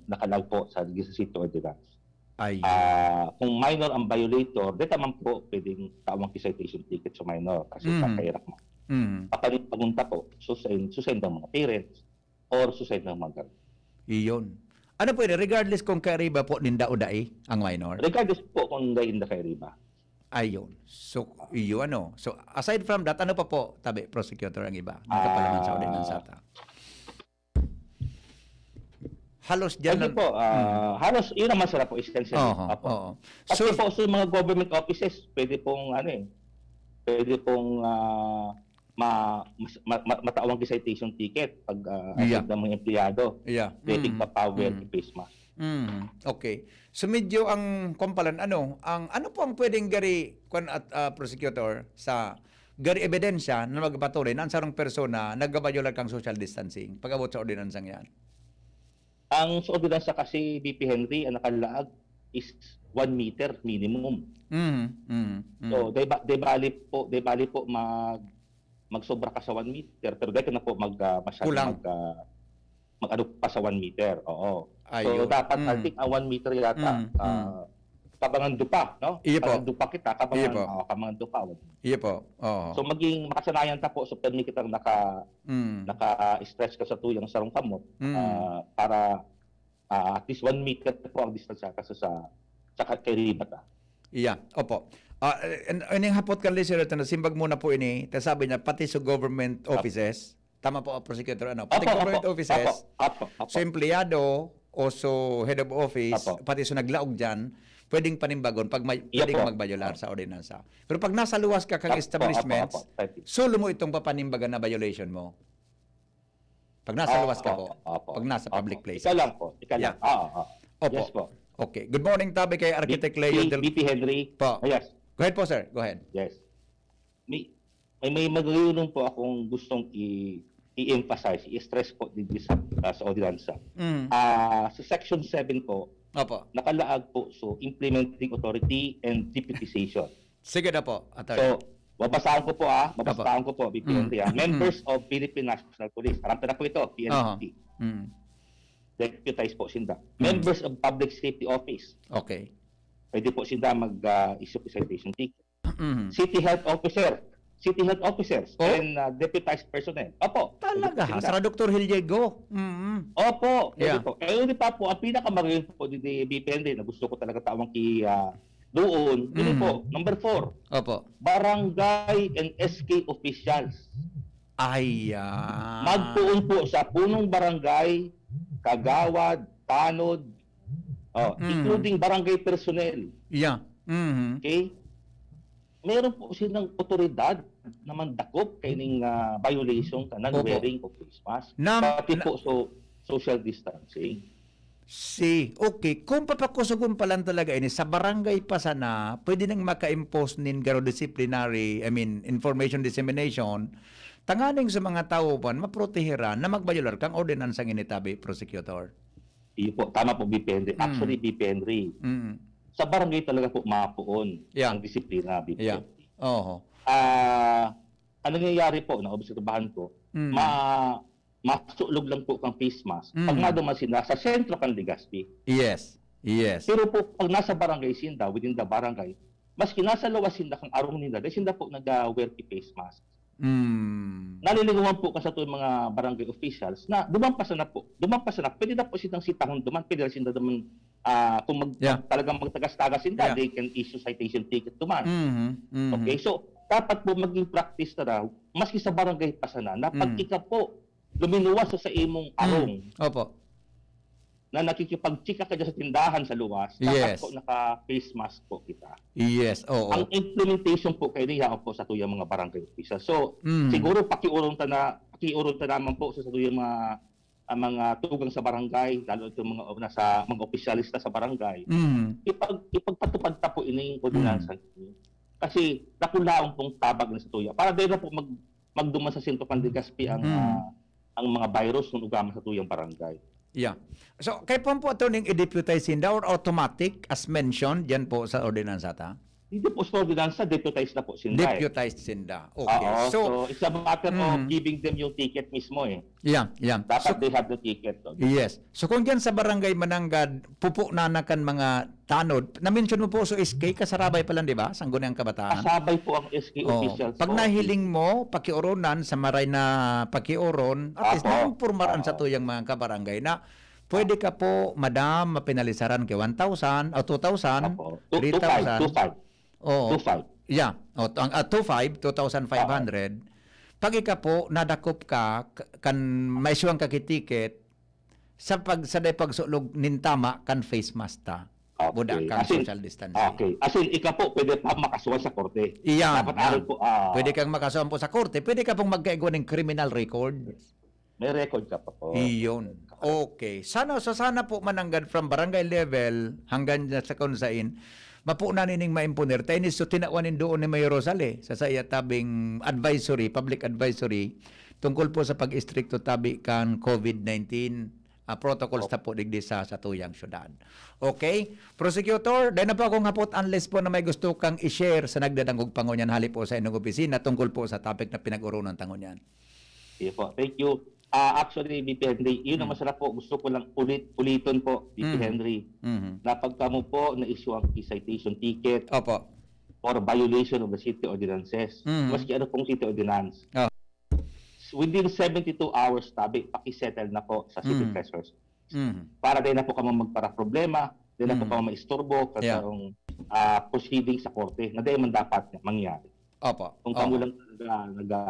nakalagpo sa legislative ordinance. Ayun. Ah, kung minor ang violator, di naman po pwedeng tawag ki citation ticket sa minor kasi Mhm. kakairak mo. Mhm. Papalit pagunta po, susayin, susayin ng mga parents or susayin ng mga guardian. Iyon. Ano po yun? Regardless kung kairiba po ninda o dai ang minor? Regardless po kung dai ninda kairiba. Ayun. So, iyo ano. So, aside from that, ano pa po, tabi, prosecutor, ang iba? Nakapalaman sa Ah. ordinansa ta. Halos dyan Pwede lang. po, ah, Mm. halos yun naman sila po, essentially. Oho, Opo. oo. Pati So po sa mga government offices, pwede pong ano eh, pwede pong, ah, ma-, mas-, ma-, ma-, matawag ki citation ticket pag, ah, Yeah. aside ng mga empleyado. Yeah. Pwede Mm. pa-power Mm. face mask. Mm. Okay. So medyo ang, kwan pala, ano, ang, ano po ang pwedeng gari, kwan at, ah, prosecutor, sa garo ebidensya na magpatunay na ang sarong persona nagbabayolar kan social distancing pag-abot sa ordinansang yan. Ang sa ordinansa kasi, B P Henry, ang nakalaag is one meter minimum. Mm, mm, mm. So, de, ba, de bali po, de bali po mag magsobra ka sa one meter, pero dahil ka na po mag, ah, masyado Kulang. mag, ah, mag-ano pa sa one meter. Oo. So, Ayun. dapat, I Mm. think, ang one meter yata, Mm, ah, kabangan dupa, no? Iyo po. Kabangan dupa kita, kabangan, Iyo po. ah, kabangan dupa. Iyo po. Oo. So, maging makasanayan ta po, so, permi kitang naka, Mm. naka-stretch ka sa tuyang sarong kamot, Mm. ah, para, ah, at least one meter po ang distansya ka sa, sa, sa ka-, kay riba ta. Iya, opo. Ah, in, ining hapot kan listener na simbag muna po ini, ta sabi niya, pati sa government Opo. offices, tama po, ah, prosecutor, ano? Pati Opo, government opo, offices, opo, opo, opo. so empleyado o so head of office, Opo. pati so naglaog dyan, pwedeng panimbagon pag may, Iya pwedeng po. magbayolar Opo. Sa ordinansa. Pero pag nasa luwas ka kang Opo, establishments, opo, opo, thank you. Solo mo itong papanimbagan na violation mo. Pag nasa luwas ka po. Opo, opo, Pag nasa opo. Public places. Ikaw lang po, ikaw lang. Yeah. Oo, oo. Opo. Yes po. Okay. Good morning, tabi kay Architect Leo B P, Del... B P Henry. Po. Yes. Go ahead po, sir. Go ahead. Yes. May, may, may magayunon po akong gustong i, i-emphasize, i-stress po din sa, ah, sa ordinansa. Mm. Ah, sa section seven po, Opo. Nakalaag po, so, implementing authority and deputization. Sige na po, attorney. So, babasahan ko po, ah. Babasahan ko po, B P N T, ah. Mm. Members of Philippine National Police. Aram ko na po ito, P N P. Mm. Deputized po sinda. Mm. Members of Public Safety Office. Okay. Pwede po sinda mag-issue po citation ticket. Mm. City Health Officer. City Health Officers Oh? and uh, deputized personnel. Opo. Talaga Pwede ha? po Sa sinda. Doktor Hiliego. Mm. Opo. Pwede Yeah. po. Eh, yun pa po, ang pinakamagayon po di, di B P N D na gusto ko talaga tawang ki ah, doon. Yun Mm. po, number four. Opo. Barangay and S K officials. Ay, ah. Magpoon po sa punong barangay, kagawad, tanod, oh, Mm. including barangay personnel. Yeah. Mhm. Okay? Meron po silang otoridad na mandakop kaining ah, violation ka, non-wearing of face mask. Nam- Pati na- po so, social distancing. Si, okay, kung papakusugon pa lang talaga ini, sa barangay pa sana, pwede nang maka-impose nin garo disciplinary, I mean, information dissemination, tanganing sa mga tawo pan, maproteheran na magbayolar kang ordinansang ini tabi, prosecutor. Iyo po, tama po, B P N D. Mm. Actually, B P N D, Mm. sa barangay talaga po mapoon Yeah. ang disiplina, B P N D. Yeah. Oho. Ah, ang nangyayari po, naobserbahan ko, Mm. ma masulog lang po kang face mask pag Mm. maduman sila sa sentro kan Legazpi. Yes. Yes. Pero po, pag nasa barangay sinda, within the barangay, maski nasa lawas sinda kang arong ninda, dahil sinda po nag-wear ki face mask. Mm. Nalilingawan po ka sa mga barangay officials na duman pa sana po, duman pa sana, pwede na po silang sitahon duman, pwede na sinda duman, ah, kung mag, Yeah. talagang magtagas-tagas sinda, Yeah. they can issue citation ticket duman. Mhm. Mhm. Okay, so dapat po maging practice na daw, maski sa barangay pa sana, na pag Mm. ikaw po luminuwas sa, sa imong Mm. arong, Opo. na nakikipagchika ka dyan sa tindahan sa luwas, dapat Yes. po naka-face mask po kita. Yes, oo. Ang implementation po kayo niya po sa tuyang mga barangay official. So, Mm. siguro pakiuron ta na, pakiuron ta naman po sa, sa tuyang mga, ang mga tugang sa barangay, lalo itong mga, nasa, mga opisyalista sa barangay. Mm. Ipag, ipagpatupad ta po ining ordinansa. Mm. Kasi nakulaon pong tabag na sa tuya. Para dahil na po mag, magduman sa sentro kan Legazpi ang, Mm. ah, ang mga virus kung ugaman sa tuyang barangay. Yeah. So, kay po po ito ning i-deputize sinda or automatic as mentioned diyan po sa ordinansa ta? Hindi po sa ordinansa, deputized na po sinda eh. Deputized sinda. Okay. Oo, So, so, it's a matter of mm. giving them yung ticket mismo eh. Yeah, yeah. Dapat So, they have the ticket. No? yes. So, kung diyan sa barangay Mananggad, pupunanan kan mga tanod. Na-mention mo po, so S K, kasarabay pa lang, di ba? Sangguniang Kabataan. Kasabay po ang S K Oh, officials pag po. Nahiling mo, pakioronan sa maray na pakiuron, at least Apo. naimpormaran sa Oo. tuyang mga kabarangay na pwede ka po, madam, mapenalisaran kay one thousand o two thousand, Apo. Two- three thousand. two five, two five. Oo. Two five. Yeah. O, ang ah, two five, two thousand five hundred. Pag ika po, nadakop ka, k- kan may suwang ka ki ticket, sa pag sa day pagsulog nin tama kan face mask ta. Okay. Buda kang As in, social distancing. Okay. As in, ika po, pwede pa makasuhan sa korte. Iyan, Dapat yan. aral po. Ah, Pwede kang makasuhan po sa korte, pwede ka pong magkaigwa ng criminal record. May record ka pa po. Iyon. Okay. Sana, so sana po Mananggad from barangay level hanggang sa kung sain, mapo na nining maimponer, ta ini so tinawan nin doon ni Mayor Rosal, eh, sa saiya tabing advisory, public advisory, tungkol po sa pag-istrikto tabi kan COVID nineteen, ah, protocols Opo. na po digdi sa satuyang syudad. Okay? Prosecutor, dai na po akong hapot unless po na may gusto kang i-share sa nagdadangog pa ngunyan hali po sa inyong opisina tungkol po sa topic na pinag-oronan ta ngunyan. Sige po. Thank you. Ah, actually, V P Henry, yun ang Mm. masarap po. Gusto ko lang ulit, uliton po, V P Mm. Henry, Mhm. na pag kamo po na-issue ang citation ticket Opo. for violation of the city ordinances, Mm. maski ano pong city ordinance, Ah. within seventy-two hours, tabi, pakisettle na po sa city Mm. treasurer's office. Mhm. Para dai na po kamo magparaproblema, dai na po Mm. kamo maisturbo sa Yeah. sarong, ah, proceeding sa korte na dai man dapat mangyari. Opo. Kung Opo. kamo lang naga, naga,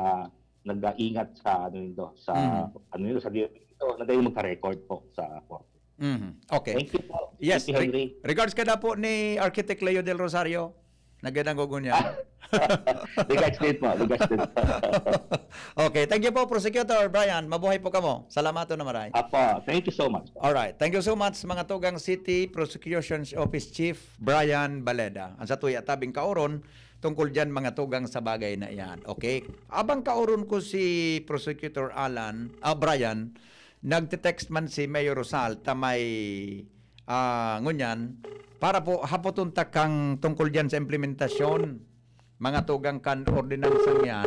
nag-ingat sa ano nito, sa Mhm. ano nito, sa di ito, na dai magka-record po sa korte. Mhm. Okay. Thank you po. Yes, Thank you, Henry. re- regards ka na po ni Architect Leo Del Rosario. Nagdadangog ngunyan. Regards din po, regards din po. Okay, thank you po, Prosecutor Brian. Mabuhay po kamo. Salamaton na maray. Apo, thank you so much. Alright. Thank you so much, mga tugang City Prosecution Office Chief Brian Baleda. Ang satuya tabing kaoron tungkol diyan, mga tugang, sa bagay na iyan. Okay? Abang kaoron ko si Prosecutor Alan, ah, Brian, nagte-text man si Mayor Rosal ta may, ah, ngunyan, para po hapoton ta kang tungkol diyan sa implementasyon, mga tugang, kan ordinansang yan,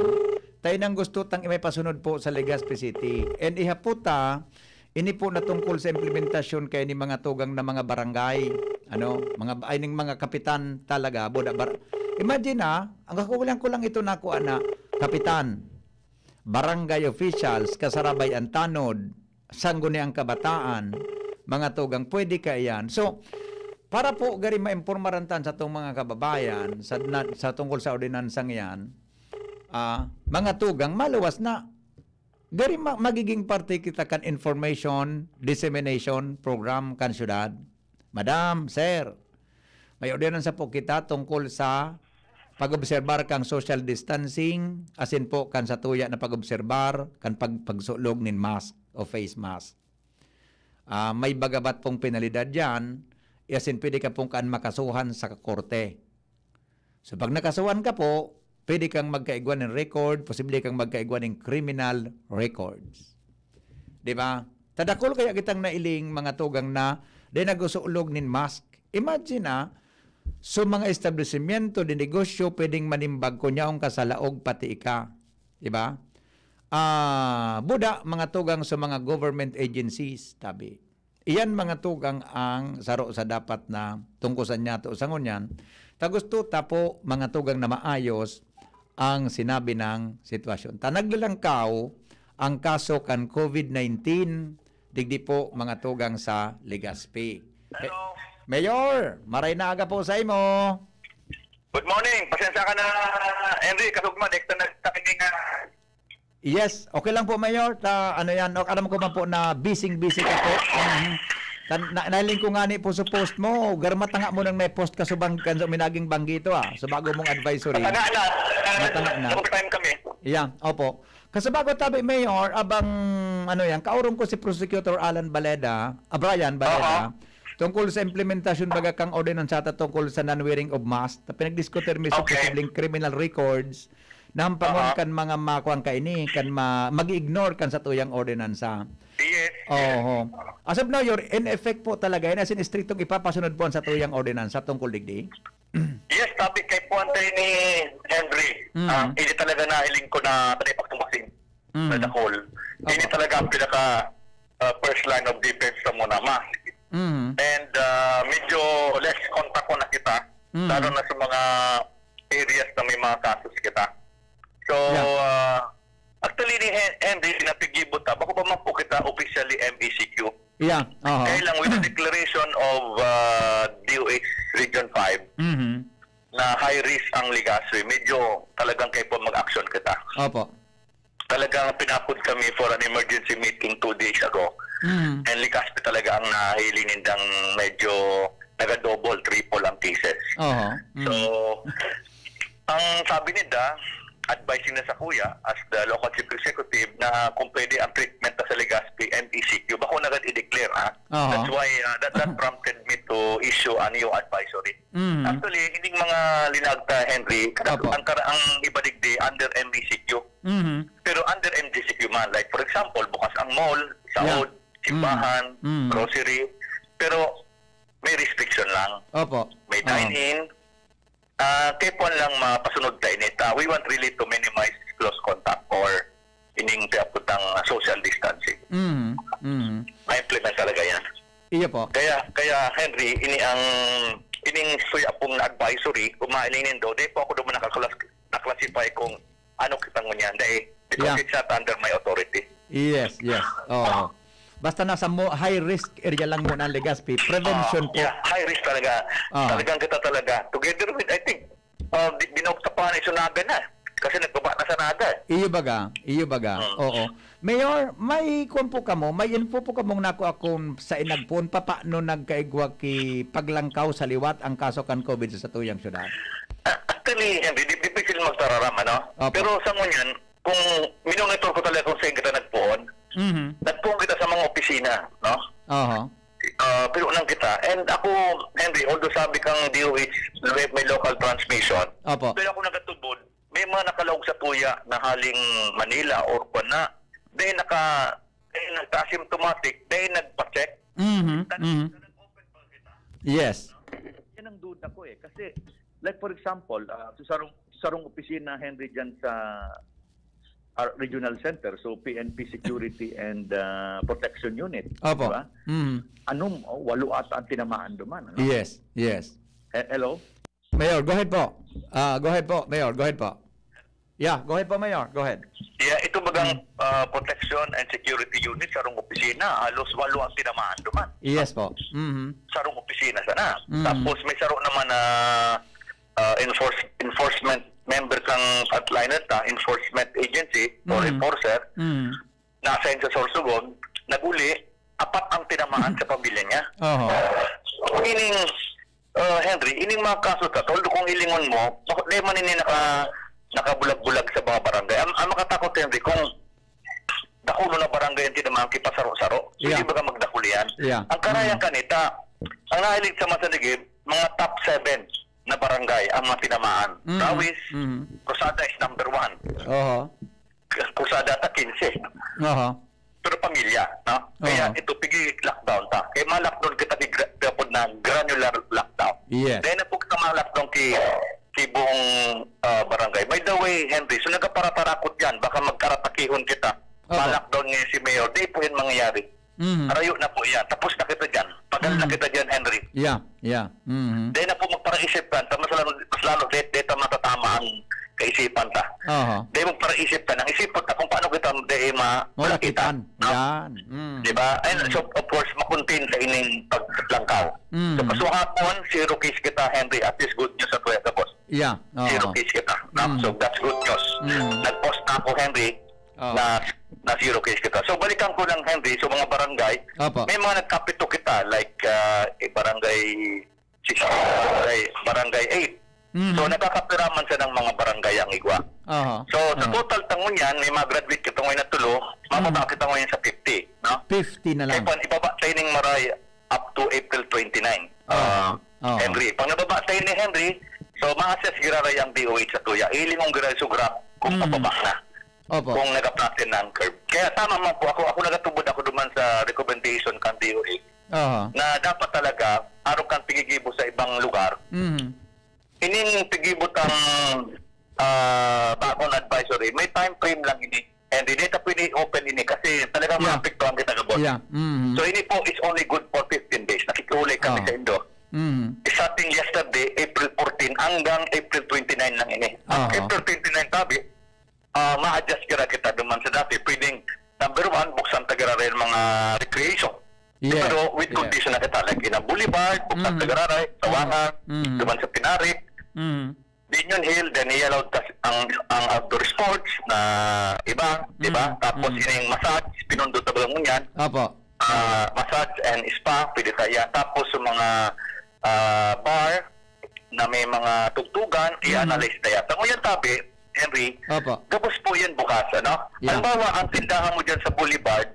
tayo nang gusto tang may pasunod po sa Legazpi City. And ihapot ta, ini po na tungkol sa implementasyon kay ni mga tugang na mga barangay, ano, mga, ay, ning mga kapitan talaga, boda bar-, imagine, ah, ang kakulang ko lang ito nakuha na kapitan, barangay officials, kasarabay ang tanod, sangguni ang kabataan, mga tugang, pwede ka iyan. So, para po gari maimpormaran tan sa tong mga kababayan sa, na, sa tungkol sa ordinansang yan, ah, mga tugang, maluwas na. Gari ma-, magiging parte kita kan information dissemination program kan syudad. Madam, sir, may ordinansa po kita tungkol sa pag-obserbar kan social distancing, asin po kan satuya na pag-obserbar kan pag-, pagsulog nin mask o face mask. Ah, may bagabat pong penalidad diyan, asin pwede ka pong kan makasuhan sa korte. So, pag nakasuhan ka po, pwede kang magkaigwa nin record, posible kang magkaigwa nin criminal records. Di ba? Ta dakul kaya kitang nailing mga tugang na di nagsusulog nin mask. Imagine, ah, so mga establisimyento di negosyo pwedeng manimbag kun yaon ka sa laog pati ika. Di ba? Ah, buda mga tugang sa mga government agencies, tabi. Iyan mga tugang ang saro sa dapat na tungkusan niyato sa ngunyan. Ta gusto ta po mga tugang na maayos ang sinabi ng sitwasyon. Ta naglalangkaw ang kaso kan COVID nineteen, digdi po mga tugang sa Legazpi. Hello. Mayor, maray na aga po sa imo. Good morning. Pasensya ka na, Henry. Kasugma, di kita nagtakining nga. Yes, okay lang po, Mayor. Ta, ano yan, ok, alam ko man po na busy-busy ka po. Mhm. Kan, na, nailing ko nga ni po sa post mo, garmata nga mo nang may post ka subang kan sa uminaging banggi ito, ah. So, bago mong advisory. Matanga na. Matanga na. Overtime kami. Yeah, opo. Kasabago tabi, Mayor, abang, ano yan, kaurong ko si Prosecutor Alan Baleda, ah, Brian Baleda, Aha. tungkol sa implementasyon baga kang ordinansa ta tungkol sa non-wearing of mask. Ta pinagdiskutir mi sa Okay. posibleng criminal records na hampangon Aha. kan mga makuan kaini, kan ma-, mag-ignore kan satuyang ordinansa. Yes. Oho. As of now, you're in effect po talaga, yan as in, estriktong ipapasunod po ang satuyang ordinansa tungkol digdi? Yes, tabi kay Puan tayo ni Henry. Mm. Ah, hindi talaga nahiling ko na tayo pagtumasin Mm. na dakol. Hindi Opo. talaga ang pinaka ah, first line of defense sa muna, mask. Mm. And ah, medyo less contact ko na kita, Mm. lalo na sa mga areas na may mga cases kita. So, Yeah. ah, actually ni Hen- Henry, pinapigibo ta, bako pa man po kita officially M E C Q. Yeah, oho. Kaya lang with the declaration of ah, D O H Region five Mhm. na high risk ang Legazpi, medyo talagang kayo po mag-action kita. Opo. Talagang pinapod kami for an emergency meeting two days ago. Mm. And Legazpi talaga ang nahiling nindang medyo naga-double, triple ang cases. Oho. Mm. So, ang sabi nila, advising na sa kuya, as the local chief executive, na kung pwede ang treatment na sa Legazpi, M E C Q, bako na agad i-declare, ha? Oho. That's why, uh, that, that prompted me to issue a new advisory. Mm. Actually, ining mga linaag ta, Henry, kada-, Opo. ang kara-, ang iba digdi under M E C Q. Mhm. Pero under M G C Q man, like for example, bukas ang mall, Yeah. saod, Mm. simbahan, Mm. grocery. Pero may restriction lang. Opo. May Oo. dine-in. Ah, kay puwan lang mapasunod ta ini ta. We want really to minimize close contact or ining piyaputang social distancing. Mhm. Mhm. Ma-implement talaga yan. Iyo po. Kaya, kaya, Henry, ini ang, ining suya pong advisory, kung mahiling nindo, di po ako duman nakaklas-, na-classify kung ano kita ngunyan, dahil because Yeah. it's not under my authority. Yes, yes. Oo. Basta nasa mo, high risk area lang muna ang Legazpi. Prevention Ah, po. yeah, high risk talaga. Ah. Talagang kita talaga. Together with, I think, ah, di-, binaog sa panay sa Naga na. Kasi nagbaba na sa Naga. Iyo baga, iyo baga. Mm. Oo. Mayor, may kuwan po kamo, may info po kamong nako akong sa inagpoon, papaano nagkaigwa ki paglangkaw sa liwat ang kaso kan COVID sa satuyang syudad? Ah, actually, Henry, di-, difícil magtararam, ano? Opo. Pero sa ngunyan, kung minonitor ko talaga kung saan kita nagpoon, Mhm. nagpoon kita sa mga opisina, no? Oho. Ah, pero nang kita. And ako, Henry, although sabi kang D O H, may, may local transmission, Opo. pero ako nagatubod, may mga nakalaog sa tuya na haling Manila or kwan na. Then naka-, then nagka-asymptomatic, then nagpa-check. Mhm, Tan-, mhm. tan-, open ba kita? Yes. Yan ang duda ko eh. Kasi, like for example, ah, sa sarong, sarong opisina, Henry, dyan sa, ah, Regional Center, so P N P Security and, ah, Protection Unit, Opo. di ba? Mhm. Ano, oh, walo ata ang tinamaan duman, ano? Yes, yes. Eh, hello? Mayor, go ahead po. Ah, go ahead po, Mayor. Go ahead po. Yeah, go ahead po, Mayor. Go ahead. Yeah, ito bagang, Mm. ah, protection and security unit, sarong opisina, halos walo ang tinamaan duman. Yes po. Mhm. Sarong opisina sana. Mm. Tapos may saro naman na, ah, enforce-, enforcement member kang frontliner ta, enforcement agency or Mm. enforcer. Mm. na-assign sa Sorsogon, nag-uli, apat ang tinamaan sa pamilya niya. Oho. Meaning, uh, Henry, ining mga kaso ta, although kung hilingon mo, di man ini naka-, nakabulag-bulag sa mga barangay. Ang, ang makatakot, Henry, kung dakulo na barangay ang tinamaan, kipasaro-saro. So, Yeah. di ba ka magdakul yan? Yeah. Ang karayan Mm. kanita, ang nahiling sa Masanigib, mga top seven na barangay ang mga tinamaan. Mm. Rawis, Mm. Cruzada is number one. Oho. Cruzada ata quince. Aha. Pero pamilya, no? Kaya Aha. ito, pigi lockdown ta. Kaya ma-lockdown kita ni gra-, dapat na granular lockdown. Yes. Dahil na po kita ma-lockdown ki, ki buong, ah, barangay. By the way, Henry, so nagkaparatarakot yan. Baka magkaratakihon kita. Opo. Ma-lockdown ngayon si Mayor. Di po yan mangyayari. Mhm. Rayo na po yan. Tapos na kita dyan. Pagal na Mhm. kita dyan, Henry. Yeah, yeah. Mhm. Dahil na po magparaisip ka, ta mas lalo, mas lalo, dahil, dahil ta matatama ang kaisipan ta. Aha. Dahil magparaisip ka, nang isipon ta kung paano kita dahil ma-, Malakitan. malakitan, no? Yan. Mm. Di ba? And Mm. so, of course, makontain sa ining paglangkaw. Mm. So, kasuhapon, zero case kita, Henry. At least good news sa tuya, boss. Yeah. Zero Aha. case kita, no? Mm. So, that's good news. Mm. Nag-post na ako, Henry, Oo. na, na zero case kita. So, balikan ko lang, Henry, so mga barangay, Opo. may mga nagkapito kita, like, ah, eh, barangay six, barangay, barangay eight. Mhm. So, nakakapiraman siya ng mga barangay ang igwa. Aha. So, sa Oo. total ta ngunyan, may mga graduate kita ngayon na tulo, mababa Mhm. kita ngayon sa fifty, no? Fifty na lang. Kaya kung ibaba tayo ning maray, up to April twenty-nine. Oo. Ah, Oo. Henry. Pag nababa tayo ni Henry, so ma-assess giraray ang D O H sa tuya. Ilingon giraray sa graph kung Mm. pababa na. Opo. Kung nag-flatten na ang curve. Kaya tama man po ako, ako nagatubod ako duman sa recommendation kan D O H Aha. na dapat talaga, arog kan pigigibo sa ibang lugar, Mhm. ining pigibot ang, ah, bagong advisory, may time frame lang ini. And hindi ta pwede open ini kasi talagang Yeah. maapektuhan kita, gabos. Yeah. Mhm. So, ini po is only good for fifteen days. Nakikiulay kami Ah. sa indo. Mhm. Starting yesterday, April fourteen, hanggang April twenty-nine lang ini. Ang Aha. April twenty-nine, tabi, ah, ma-adjust kira kita duman sa dati. Pwedeng, number one, buksan ta giraray ang mga recreation. Yes. Pero with Yes. condition na kita, like, in a boulevard, buksan Mhm. ta giraray, sa Mhm. Wangan, Mhm. duman sa Pinarik. Mhm. Union Hill, then i-allow ta ang, ang outdoor sports na iba, di ba? Mm, Tapos mm. ining massage, pinundot na ba ngunyan? Apo. Ah, massage and spa, pwede ta yan. Tapos sa mga, ah, bar na may mga tugtugan, Mm. i-analyze ta yan. Sa ngunyan tabi, Henry, Apo. gabos po yan bukas, ano? Yeah. Halimbawa, ang tindahan mo dyan sa Boulevard,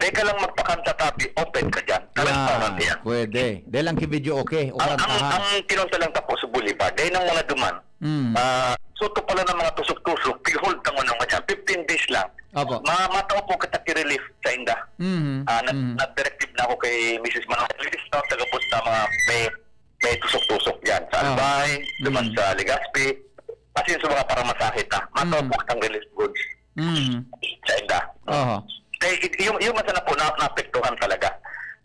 Dai ka lang magpakanta tabi, open ka dyan. Ka restaurant yan. Pwede. Dai lang ki video, okay. O ang, ang, kantahan. Ang kinunta lang tapo sa Boulevard, dai nang mga duman. Mm. Ah, suto pala ng mga tusok-tusok, behold, tango ng kanya, fifteen days lang. Opo. Ma-, matao po kita ki-relief sa inda. Mhm. Ah, nag-, Mhm. nag-directive na ako kay Missus Manuel, "Please, no, taga-post na mga may, may tusok-tusok dyan sa Aha. Albay, duman Mhm. sa Legazpi." As in, sa mga paramasahe ta. Matao Mhm. po kitang relief goods Mhm. sa inda. Aha. Eh, i-, yung, yung masa na po, na, naapektuhan talaga.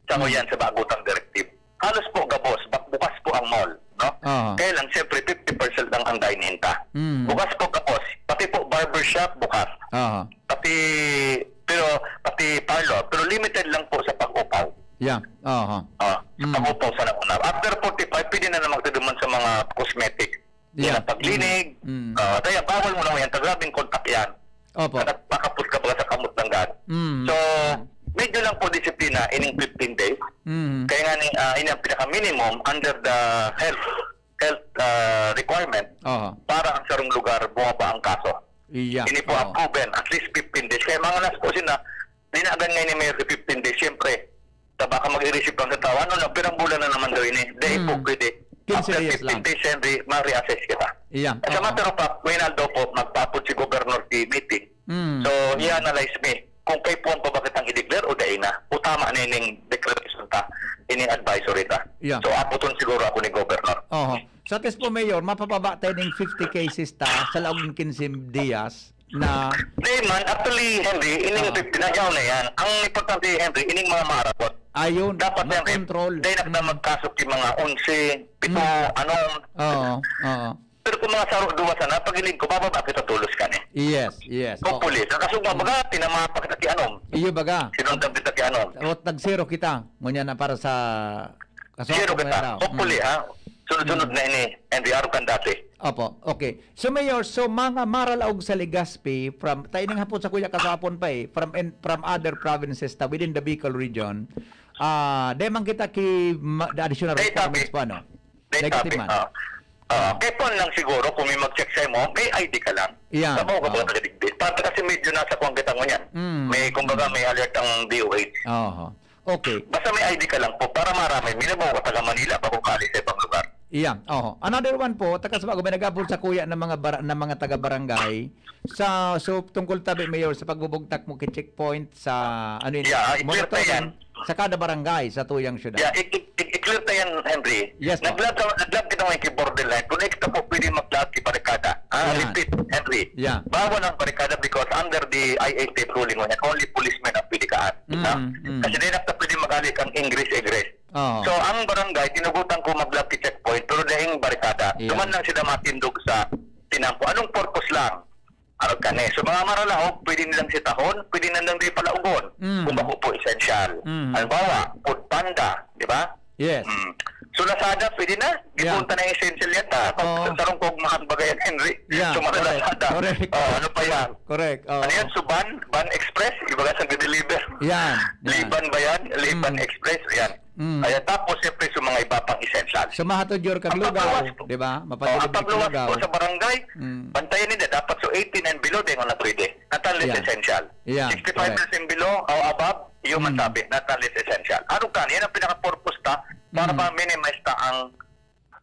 Sa Mhm. yan, sa bagutang directive. Halos po gabos, bak-, bukas po ang mall, no? Aha. Kaya lang, siyempre, fifty percent lang ang dine-in ta. Mhm. Bukas po gabos, pati po barbershop, bukas. Aha. Pati, pero, pati parlor, pero limited lang po sa pag-upaw. Yeah, aha. Ah, sa Mm. pag-upaw sa nauna. After forty-five, pwede na naman magtuduman sa mga cosmetic. Yan Yeah. ang paglinig. Mm. Mm. Ah, kaya bawal mo naman yan. Sa grabing kontak yan. Opo. At makapos ka baga sa kamot ng gad. Mm. So, Mm. medyo lang po disiplina ining fifteen days. Mm. Kaya nga ni, ah, ini ang pinaka-minimum under the health, health, ah, requirement Oho. para ang sarong lugar bumaba ang kaso. Iya. Ini po ang Oo. proven, at least fifteen days. Kaya mga nas po sina, dinagan nga ni Mayor sa fifteen days, siyempre, ta baka mag-irisip ang katawa, "Ano na, pirang bulan na naman daw ini?" Dai po Mm. pwede. Quince After days fifteen lang. days, Henry, ma-reassess kita. Iya, As a oo. matter of fact, Reynaldo po, magpaapod si Governor sa meeting. Mm. So, Mm. i-analyze mi kung kaipuhan pa ba kitang i-declare o dai na. O tama na ining declaration ta, ining advisory ta. Iya. So, apoton siguro ako ni Governor. Oho. Sa test po, Mayor, mapababa tayo ning fifty cases ta sa laog ning quince dias. Na Di man, actually, Henry, ining Oo. fifty na yaw na yan. Ang importante, Henry, ining mga maarabot. Ayun, Dapat yan, makontrol. Dahil na kita Mm. magkasok yung mga onse, pito, Mm. ano. Oo, oo. Pero kung mga saro, duwa sana, pag-iling ko, bababa kita tulos ka ni. Yes, yes, oo. Hopefully, kakasugma, Mm. baga, tinama pa kita ki anom. Iyo baga. Sinundan kita ki anom. O, tag-zero kita. Ngunyan na para sa Kaso Zero ako kita. meron. Hopefully, Mm. ha? Sunod-sunod Mm. na ini, N D R kan dati. Opo, okay. So, Mayor, so, mga maralaog sa Legazpi, from, ta ining hapon sa kuya kasapon pa eh, from, in, from other provinces ta within the Bicol region, ah, dai man kita ki, ma, the additional Dai requirements tabi. pa, no? Dai Negative tabi, man. ah. Ah, Mm. kaya po lang siguro, kung may mag-check sa imo, may I D ka lang. Yeah, Sa mga oo. kapag nakadigdi. Para kasi medyo nasa kuwang kita ngunyan. Mm. May, kumbaga, Mm. may alert ang D O H. Oho. Okay. Basta may I D ka lang po para maramay. Minabo ka taga Manila, bako ka alis sa ibang lugar. Iya, oho. Another one po, takas bago may nag-abot sa kuya ng mga bara-, ng mga taga-barangay. Sa, so, tungkol tabi, Mayor, sa pagbubugtak mo kay checkpoint sa, ano yun, Yeah, i-clear monitoring na yan. sa kada barangay sa tuyang syudad. Yeah, i-, i-, i-, i-clear na yan, Henry. Yes, po. Nag-vlog ka, nag-vlog kita ngayon kay borderline. Kung ito po, pwede mag-vlog kay barikada. Ah, Yan. repeat, Henry. Yeah. Bawal ang barikada because under the I A T F ruling, only policemen ang pwede kaan. Mm, Diba? mm. Kasi di na pwede mag-alik ang ingress-egress. Oo. So, ang barangay, tinugutan ko mag-lobby checkpoint, pero dahil barikada, Yeah. duman lang sila matindog sa tinampo. Anong purpose lang? Ano ka ni? So, mga maralaog, pwede nilang sitahon, pwede nilang di palaugon. Mm. Kung bako po essential. Mm. Halimbawa, food panda, di ba? Yes. Mm. So, Lazada, pwede na? Di Yeah. punta na essential yan. Ta, Oo. sa sarong kogmahan ba yan, Henry? Yeah, So, mga correct. Lazada. Correct. Oh, ano pa yan? Correct. Oo. Ano yan? So, van? Van Express? Iba ka sa deliver. Yan, yan. Liban ba yan? Liban Mm. Express? Yan. Mm. Ayan, tapos, siyempre, sa mga iba pang essential. So, mahatod yor kag Ang lugaw, pagluwas po. di ba? Oh, Mapadulog ang pagluwas lugaw. po sa barangay, Mm. bantayan nila. Dapat so eighteen and below, di mo na pwede. Not unless Yeah. essential. Yeah, Sixty-five correct. years and below, o above, human Mm. tabi. Not unless essential. Ano ka? Yan ang pinaka-purpose ta para Mm. ma-minimize ta ang,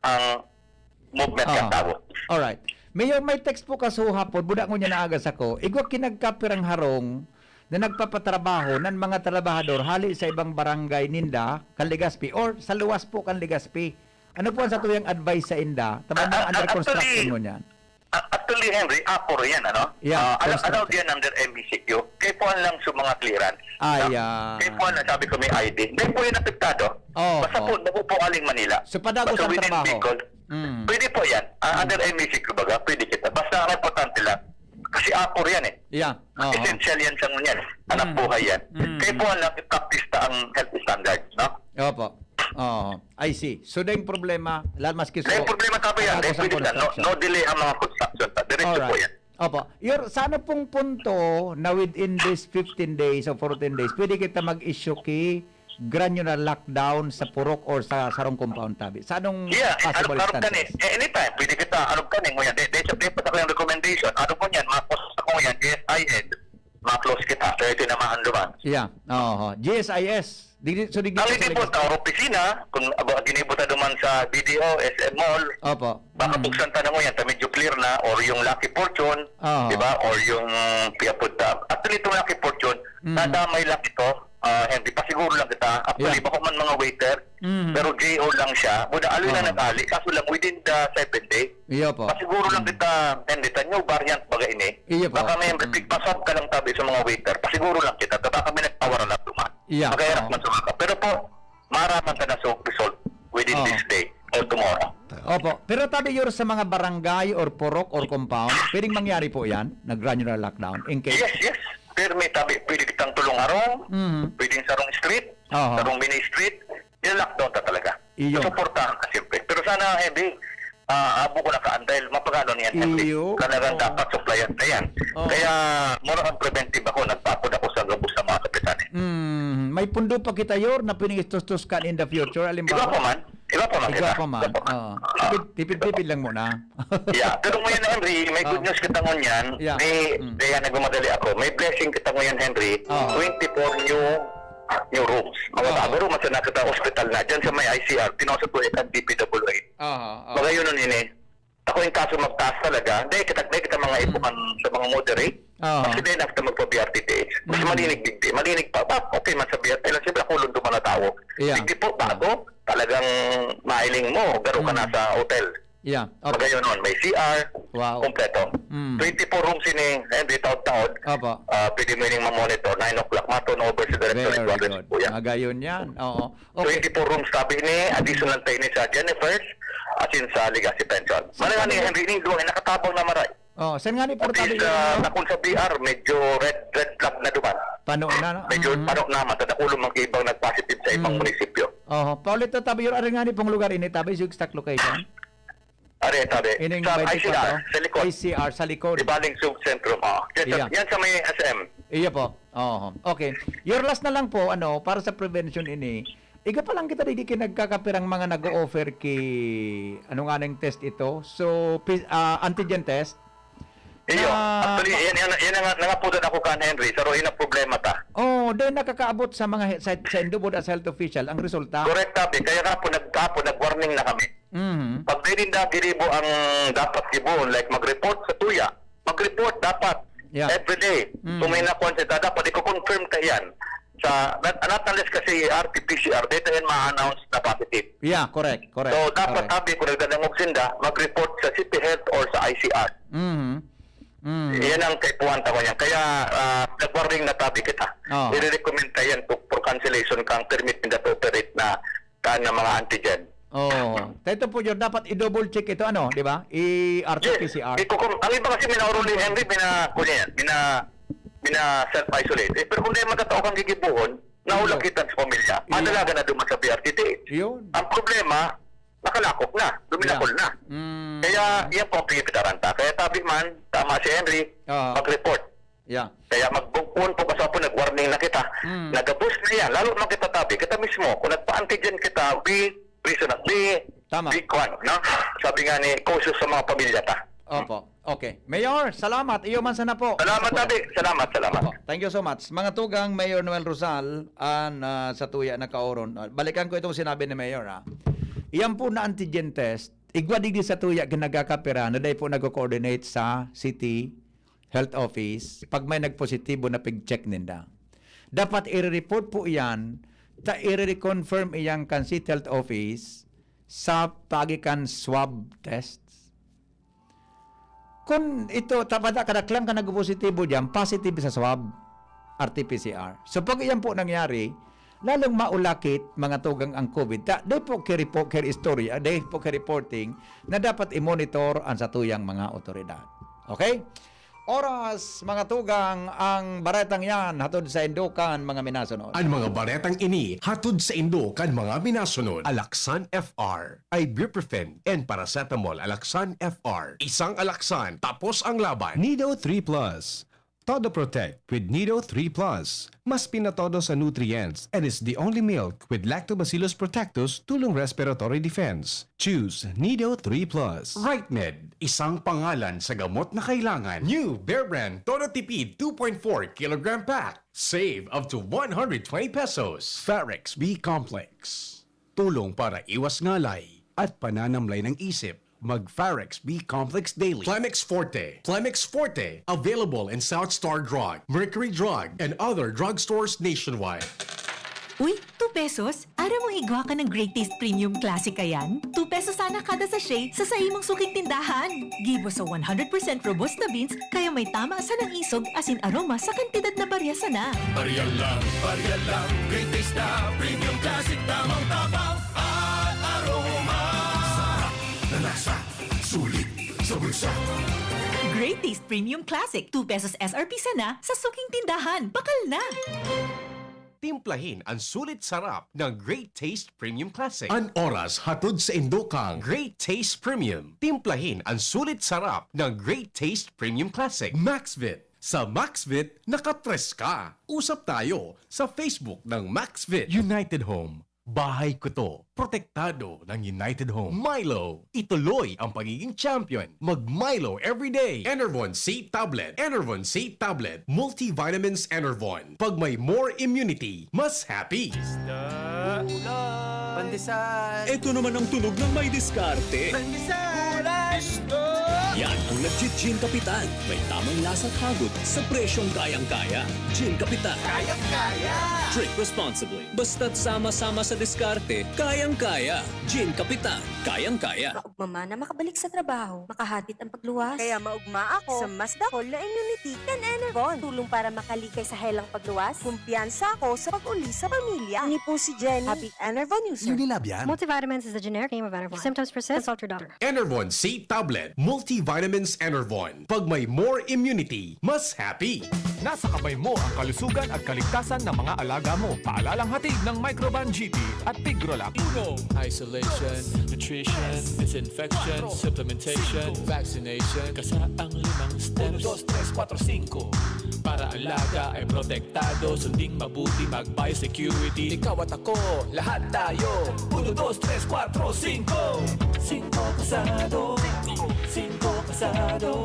ang movement ng Ah. tao. Alright. Mayor, may text po kaso hapon, buda ko niya naagas ako. Igwa kinagkapirang harong na nagpapatrabaho nan mga trabahador hali sa ibang barangay ninda, kan Legazpi, or sa luwas po kan Legazpi. Ano po ang sa tuyang advice sa inda? Tama Ah, na ah, under ah, construction actually, mo niyan. ah, actually, Henry, apor yan, ano? Yeah, Ah, alam, construction. alam yan under M E C Q. Kaya po lang sa mga clearance. Ah, No? yeah. Kaya po lang, sabi ko may I D. Hindi po yan apektado. Oh, Basta oh. po, nabupo aling Manila. So, padagos Basta ang within trabaho. Bicol. Mm. Pwede po yan. Ah, Mm. under M E C Q baga, pwede kita. Basta ang importante lang. Kasi apor yan eh. Yeah. Oo. Essential yan sa ngunyan. Anak Mm. buhay yan. Mm. Kaya po lang, i-practice ta ang health standards, no? Opo. Oo. I see. So, dahil problema, lalo maski so, Dahil problema tabi yan, padagos dahil ang pwede na, no, construction. no delay ang mga construction. Ta, diretso po Alright. yan. Opo. Your, sa ano pong punto na within this fifteen days o fourteen days, pwede kita mag-issue ki granular lockdown sa purok or sa sarong compound tabi? Sa anong Yeah, possible ano, ano ka ni? instances? Eh, anytime, pwede kita, ano ka ni, nguyan, de, de, de, pa sa kanyang recommendation, ano po yan, mga post ako yan, S I N. ma-close kita. So, ito yung namahan duman. Yeah. Oo. G S I S. Digdi, so, digdi Ang po sa hindi po Legazpi? Sa opisina, kung aba, ginibo ta duman sa B D O, S M Mall, Opo. Baka Mm. buksan ta na mo yan, ta medyo clear na, or yung Lucky Fortune, Oo. di ba? Or yung, kaya po ta. Actually, itong Lucky Fortune, Mm. nadamay lang ito. Ah, Henry, pasiguro lang kita. Actually, Yeah. bako man mga waiter, Mm. pero J O lang siya. Buda, aloy na Oo. nag-ali, kaso lang within the seven days. Iyo po. Pasiguro lang Mm. kita, Henry, ta new variant baga ini. Iyo po. Baka may Mm. pigpasab ka lang tabi sa mga waiter. Pasiguro lang kita. Ta baka may nagpawara lang duman. Yeah, Magkahirap oo. man sa mga. Pero po, maaraman ka na sa result within Oo. this day or tomorrow. Opo. Pero tabi, Yor, sa mga barangay or purok or compound, pwedeng mangyari po yan, na granular lockdown, in case Yes, yes. Pero may tabi, pwede kitang tulong arong, Mhm. pwedeng sarong street, Oho. sarong mini street, nila-lockdown ta talaga. Iyo. Susuportahan ka siyempre. Pero sana, Henry, ah, abo ko na kaan dahil mapagano niyan, Henry. Iyo. Talagang Oo. dapat supplyan ka yan. Oo. Kaya, mura kang preventive ako, nagpapod ako sa gabos sa mga kapitan eh. Mm, may pundo pa kita, Yor, na pwedeng istustos kan in the future, halimbawa? Iba pa man. Iba pa man Iba kita. pa man. Iba pa man. Oo. Ah. Tipid, tipid-tipid lang muna. Yeah. Pero ngayon, Henry, may good Oo. news kita ngunyan. Yeah. May, Mm. kaya nagmamadali ako. May blessing kita ngayon, Henry. Oo. Twenty-four new, new rooms. Mga Oo. bago rooms na kita hospital na. Diyan sa may I C R, pinausap ko ikan D P W H. Oo, oo. Magayon nun ini. Ako yung kaso magtaas talaga. Dahil kita, dahil kita mga Mm. ipukan sa mga moderate. Oo. Kasi dahil after magpa-B R T T H. Mas Mm. malinig digdi. Malinig pa. Ba, okay man sa B R T T H lang. Siyempre, ako, lundo man na tao. Yeah. Digdi po, Yeah. bago. Talagang mailing mo. Garo ka Mm. na sa hotel. Yeah, okay. Magayon nun, may C R, Wow. kompleto. Mm. Twenty-four rooms ini, Henry, taod-taod. Opo. Ah, pwede mo ining ma-monitor, nine o'clock, ma-turn over sa Director Very Eduardo good. Puya. Magayon yan, oo. Okay. Twenty-four rooms tabi ni, additional tayo ni sa Jennifer's, asin sa Legacy Pension. Sa Manang ni Panginoon. Henry, ining duwa, nakatabang na maray. Oh, saan nga ni At portabi least, yun, ah, no? Takon sa B R, medyo red, red flag na duman. Pano na, no? Medyo Mm. pano naman, sa dakulo mang ibang nag-positive sa ibang Mm. munisipyo. Oho. Paulit na tabi yun, ari nga ni pong lugar ini, tabi, sa exact location? Are, tabi. Ini Sa may I C R, department? Sa likod. I C R, sa likod. Ibaling Sub Centrum, oh. Yan sa, Iya. yan sa may S M. Iya po. Oo. Okay. Your last na lang po, ano, para sa prevention ini, iga pa lang kita digdi ki nagkakapirang mga nag-o-offer ki, ano nga nang test ito? So, pi-, ah, antigen test? Iyo. Na Actually, yan, yan, yan ang nangapudan ako kan Henry. Saro, yun ang problema ta. Oh, then nakakaabot sa mga he-, sa, sa Indobood as health official ang resulta? Correct, tabi. Kaya nga po, nag-, kahapon, nag-warning na kami. Mhm. Pag dai ninda ginibo ang dapat gibohon, like mag-report sa tuya, mag-report dapat Yeah. every day. Mm. Kung may nakuha sila, dapat i-confirm ka yan. Sa, not, not unless kasi R T P C R, dito yan ma-announce na positive. Yeah, correct, correct, So, dapat correct. sabi, kung nagdadangog sinda, mag-report sa City Health or sa I C R. Mhm. Mm. Yan ang kaipuhan ta ko niyan. Kaya, ah, nag-warning na tabi kita. Oo. I-recommend ta yan for, for cancellation kang permit ninda to operate na kan na mga antigen. Oo. Ito po yun, dapat i-double check ito, ano, di ba? I-R T P C R. Yes. Ikukum-, ang iba kasi minauruli, Henry, mina-, kunya yan, mina-, mina-self-isolate. Eh, pero kung di matatao kang gigibuhon, Iyo. naulakitan sa pamilya, Iyo. madalagan na duman sa B R T T H. Yun. Ang problema, nakalakop na, luminakol Yeah. na. Mm. Kaya, yan po ang pinipitaran ta. Kaya tabi man, tama si Henry, Oo. mag-report. Yeah. Kaya magbugkon po, kasi po nag-warning na kita. Mm. Nagabos na yan. Lalo man kita tabi, kita mismo, kung nagpa-antigen kita, we reason, we, Tama. we kwan, no? Sabi nga ni, cautious sa mga pamilya ta. Opo. Okay. Mayor, salamat. Iyo man sana po. Salamat, Sa tabi. Salamat, salamat. Opo. Thank you so much. Mga tugang, Mayor Noel Rosal, an, ah, sa tuya na kaoron. Ah, balikan ko itong sinabi ni Mayor, ah. Iyan po na antigen test, igwa digdi sa tuya, ginagakapira, na dahil po nagko-coordinate sa city health office, pag may nagpositibo na pig-check ninda. Dapat i-report po iyan, ta i-reconfirm iyan kan city health office sa paagi kan swab tests. Kun ito, ta-, bada kadaklan ka nagpositibo diyan, positive sa swab, R T P C R. So, pag iyan po nangyari, lalong maulakit, mga tugang, ang COVID. Ta-, dai po ki-repo-, ki-istorya, dai po ki-reporting na dapat i-monitor ang satuyang mga otoridad. Okay? Oras, mga tugang, ang baretang yan, hatod sa Indokan, mga minasunod. Ang mga baretang ini, hatod sa Indokan, mga minasunod. Alaxan F R, ibuprofen, and paracetamol. Alaxan F R. Isang Alaxan, tapos ang laban. Nido three plus. Todo Protect with Nido three plus. Mas pinatodo sa nutrients and is the only milk with Lactobacillus protectus tulong respiratory defense. Choose Nido three plus. Rightmed, isang pangalan sa gamot na kailangan. New Bear Brand Todo Tipid two point four kilogram pack. Save up to one hundred twenty pesos. Farex B Complex. Tulong para iwas ngalay at pananamlay ng isip. Mag Farex B Complex Daily. Plemex Forte. Plemex Forte. Available in South Star Drug, Mercury Drug, and other drugstores nationwide. Uy, two pesos? Aram mo igwa ka ng Great Taste Premium Classic kayan? Two pesos sana kada sachet sa saimong suking tindahan. Gibo sa one hundred percent Robusta beans, kaya may tama sa ng isog asin aroma sa kantidad na barya sana. Barya lang, barya lang, Great Taste na Premium Classic, tamang tabang at aroma. Sarap na lasa, sulit sa bulsa. Great Taste Premium Classic, two pesos S R P sana sa suking tindahan. Bakal na! Timplahin ang sulit sarap ng Great Taste Premium Classic. An oras hatod sa indokang Great Taste Premium. Timplahin ang sulit sarap ng Great Taste Premium Classic. Maxvit. Sa Maxvit, nakatres ka. Usap tayo sa Facebook ng Maxvit. United Home. Bahay ko to. Protektado ng United Home. Milo. Ituloy ang pagiging champion. Mag Milo everyday. Enervon C Tablet. Enervon C Tablet. Multivitamins Enervon. Pag may more immunity, mas happy. Isda. Ulam. Pandesal. Ito naman ang tunog ng may diskarte. Pandesal. Isda. Yan ang nagji-Gin Kapitan. May tamang lasa at hagod sa presyong kayang-kaya. Gin Kapitan. Kayang-kaya. Drink responsibly. Basta't sama-sama sa diskarte, kayang-kaya. Gin Kapitan. Kayang-kaya. Maugma man na makabalik sa trabaho, makahatit ang pagluwas. Kaya maugma ako sa mas dakol na immunity kan Enervon. Tulong para makalikay sa helang pagluwas. Kumpiyansa ako sa pag-uli sa pamilya. Ini po si Jenny. Happy Enervon user. Unilab yan. Multivitamins is the generic name of Enervon. If symptoms persist, consult your doctor. Enervon C Tablet. Multivitamins Enervon. Pag may more immunity, mas happy. Nasa kamay mo ang kalusugan at kaligtasan ng mga alaga mo. Paalalang hatid ng Microban G P at Tigrolac. Uno, isolation, nutrition, disinfection, supplementation, vaccination, kasaang limang steps. Uno, dos, tres, kuwatro, singko. Para alaga ay protektado, sunding mabuti, mag-biosecurity. Ikaw at ako, lahat tayo. Uno, dos, tres, kuwatro, singko. Singko kasado. Singko kasado.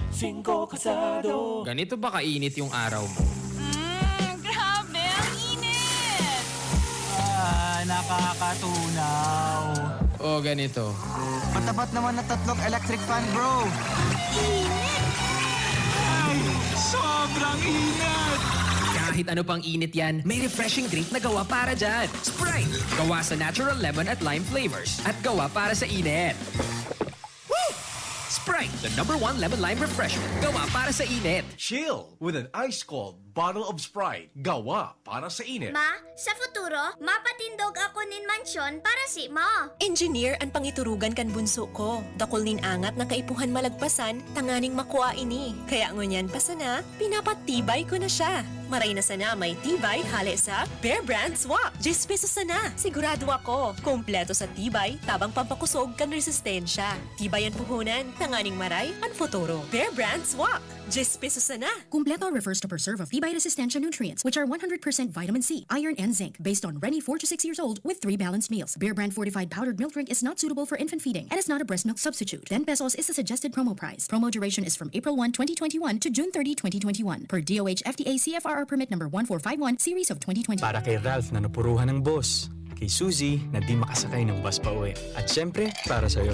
Singko kasado. Ganito ba kainit yung araw mo? Mm, grabe, ang init! Ah, nakakatunaw. O ganito. Matapat naman na tatlong electric fan, bro. Init! Ay, sobrang init! Kahit ano pang init yan, may refreshing drink na gawa para dyan. Sprite! Gawa sa natural lemon at lime flavors. At gawa para sa init. Woo! Sprite, the number one lemon lime refreshment. Gawa para sa init. Chill with an ice-cold bottle of Sprite. Gawa para sa init. Ma, sa futuro, mapatindog ako nin mansyon para si mo. Engineer an pangiturugan kan bunso ko. Dakul nin angat na kaipuhan malagpasan tanganing makua ini. Kaya ngunyan pa sana, pinapatibay ko na siya. Maray na sana may tibay hale sa Bear Brand Swak. Diyes pesos sana. Sigurado ako, kompleto sa tibay, tabang pampakusog kan resistensya. Tibay an puhunan, tanganing maray an futuro. Bear Brand Swak. Diyes pesos sana. Kumpleto refers to preserve of tibay resistensya nutrients, which are one hundred percent vitamin C, iron, and zinc, based on Reni four to six years old with three balanced meals. Bear Brand fortified powdered milk drink is not suitable for infant feeding and is not a breast milk substitute. Ten pesos is the suggested promo price. Promo duration is from April one, twenty twenty-one to June thirty, twenty twenty-one, per D O H F D A C F R R permit number one four five one, series of twenty twenty. Para kay Ralph na napuruhan ng boss, kay Suzy na di makasakay ng bus pa uwi, at syempre, para sa'yo.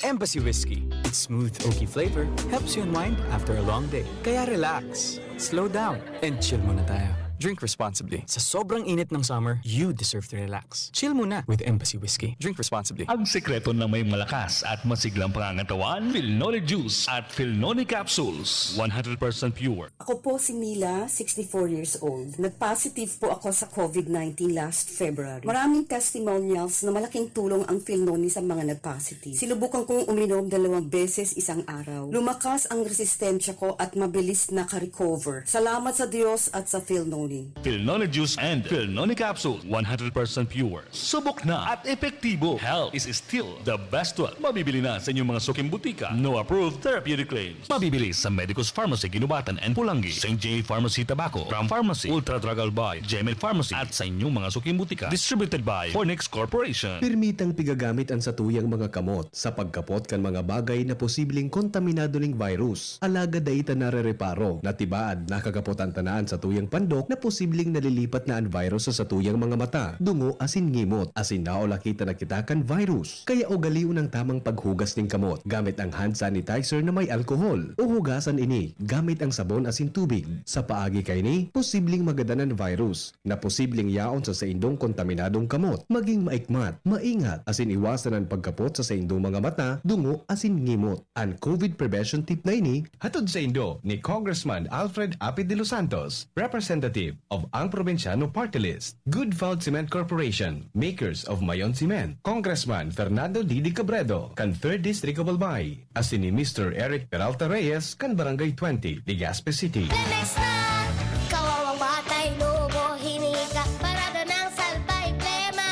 Embassy Whiskey. Its smooth, oaky flavor helps you unwind after a long day. Kaya relax, slow down, and chill muna tayo. Drink responsibly. Sa sobrang init ng summer, you deserve to relax. Chill muna with Embassy Whiskey. Drink responsibly. Ang sekreto ng may malakas at masiglang pangangatawan, Filnoni Juice at Filnoni Capsules. One hundred percent pure. Ako po si Mila, sixty-four years old. Nag-positive po ako sa COVID nineteen last February. Maraming testimonials na malaking tulong ang Filnoni sa mga nag-positive. Sinubukan kong uminom dalawang beses isang araw. Lumakas ang resistensya ko at mabilis naka-recover. Salamat sa Diyos at sa Filnoni. Filnoni juice and Filnoni capsule, one hundred percent pure. Subok na at epektibo. Health is still the best wealth. Mabibili na sa inyong mga suking butika. No approved therapeutic claims. Mabibili sa Medicus Pharmacy, Guinobatan and Pulangi, Saint J Pharmacy Tabaco, Ram Pharmacy, Ultra Drug Albay, Gmail Pharmacy, at sa inyong mga suking butika. Distributed by Fornix Corporation. Pirmitang pigagamit an satuyang mga kamot sa pagkapot kan mga bagay na posibleng kontaminado ning virus. Alagad dai ta narereparo na tibaad nakakapot an tanaan satuyang pandok na posibleng nalilipat na an virus sa satuyang mga mata, dungo asin ngimot, asin naulaki ta na kita kan virus. Kaya ugalion ang tamang paghugas nin kamot gamit ang hand sanitizer na may alkohol, o hugasan ini gamit ang sabon asin tubig. Sa paagi kaini, posibleng magadan an virus na posibleng yaon sa saindong kontaminadong kamot. Maging maikmat, maingat, asin iwasan an pagkapot sa saindong mga mata, dungo, asin ngimot. An COVID prevention tip na ini, hatod saindo ni Congressman Alfred Apid de los Santos, representative of Ang Probinsyano Party List, Good Found Cement Corporation, makers of Mayon Cement, Congressman Fernando Didi Cabredo, kan Third District of Albay, asin ni Mister Eric Peralta Reyes, kan Barangay twenty, Legazpi City. Lemex na! Kawawang batay, lubo, hinika, parada ng salbay, plema.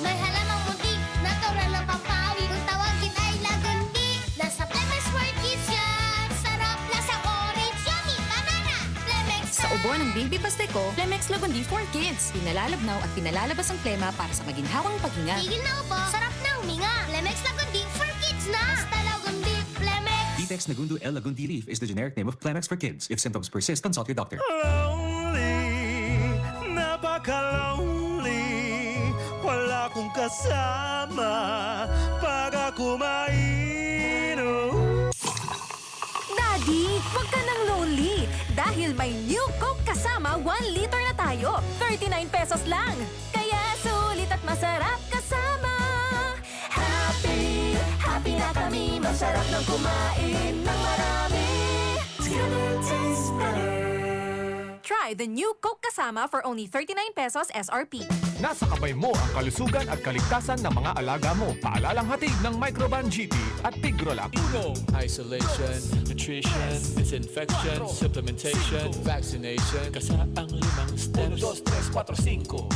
May halamang muntik, natural ng pampawi. Kung tawagin ay lagundi, nasa Lemex for Kids yan. Sarap, lasang orange, yummy, banana. Lemex Sa na! Ubo ng Baby Pasteco, Lemex Lagundi for Kids. Pinalalabnaw at pinalalabas ang plema para sa maginhawang paghinga. Tigil na ubo, sarap na huminga. Lemex Lagundi for Kids na! Basta Lagundi, Lemex! Ditex Negundo L Lagundi Leaf is the generic name of Clemex for Kids. If symptoms persist, consult your doctor. Lonely, napaka-lonely. Wala akong kasama pag ako mainom. Daddy, wag ka nang lonely dahil may New Coke Kasama one liter na tayo. Thirty-nine pesos lang. Kaya sulit at masarap kasama. Happy, happy na kami. Masarap nang kumain ng marami. It's gonna taste better. Try the New Coke Kasama for only thirty-nine pesos S R P. Nasa kamay mo ang kalusugan at kaligtasan ng mga alaga mo. Paalalang hatid ng Microban G P at Pigrolac. Uno. Isolation, nutrition, disinfection, supplementation, vaccination. Kasa ang limang steps. Uno, dos, tres, kwatro, singko.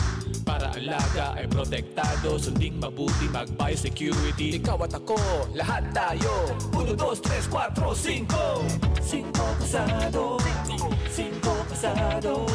Para alaga ay protektado, sunding mabuti, mag-biosecurity. Ikaw at ako, lahat tayo. Uno, dos, tres, kwatro, singko. Singko kasado. Singko kasado.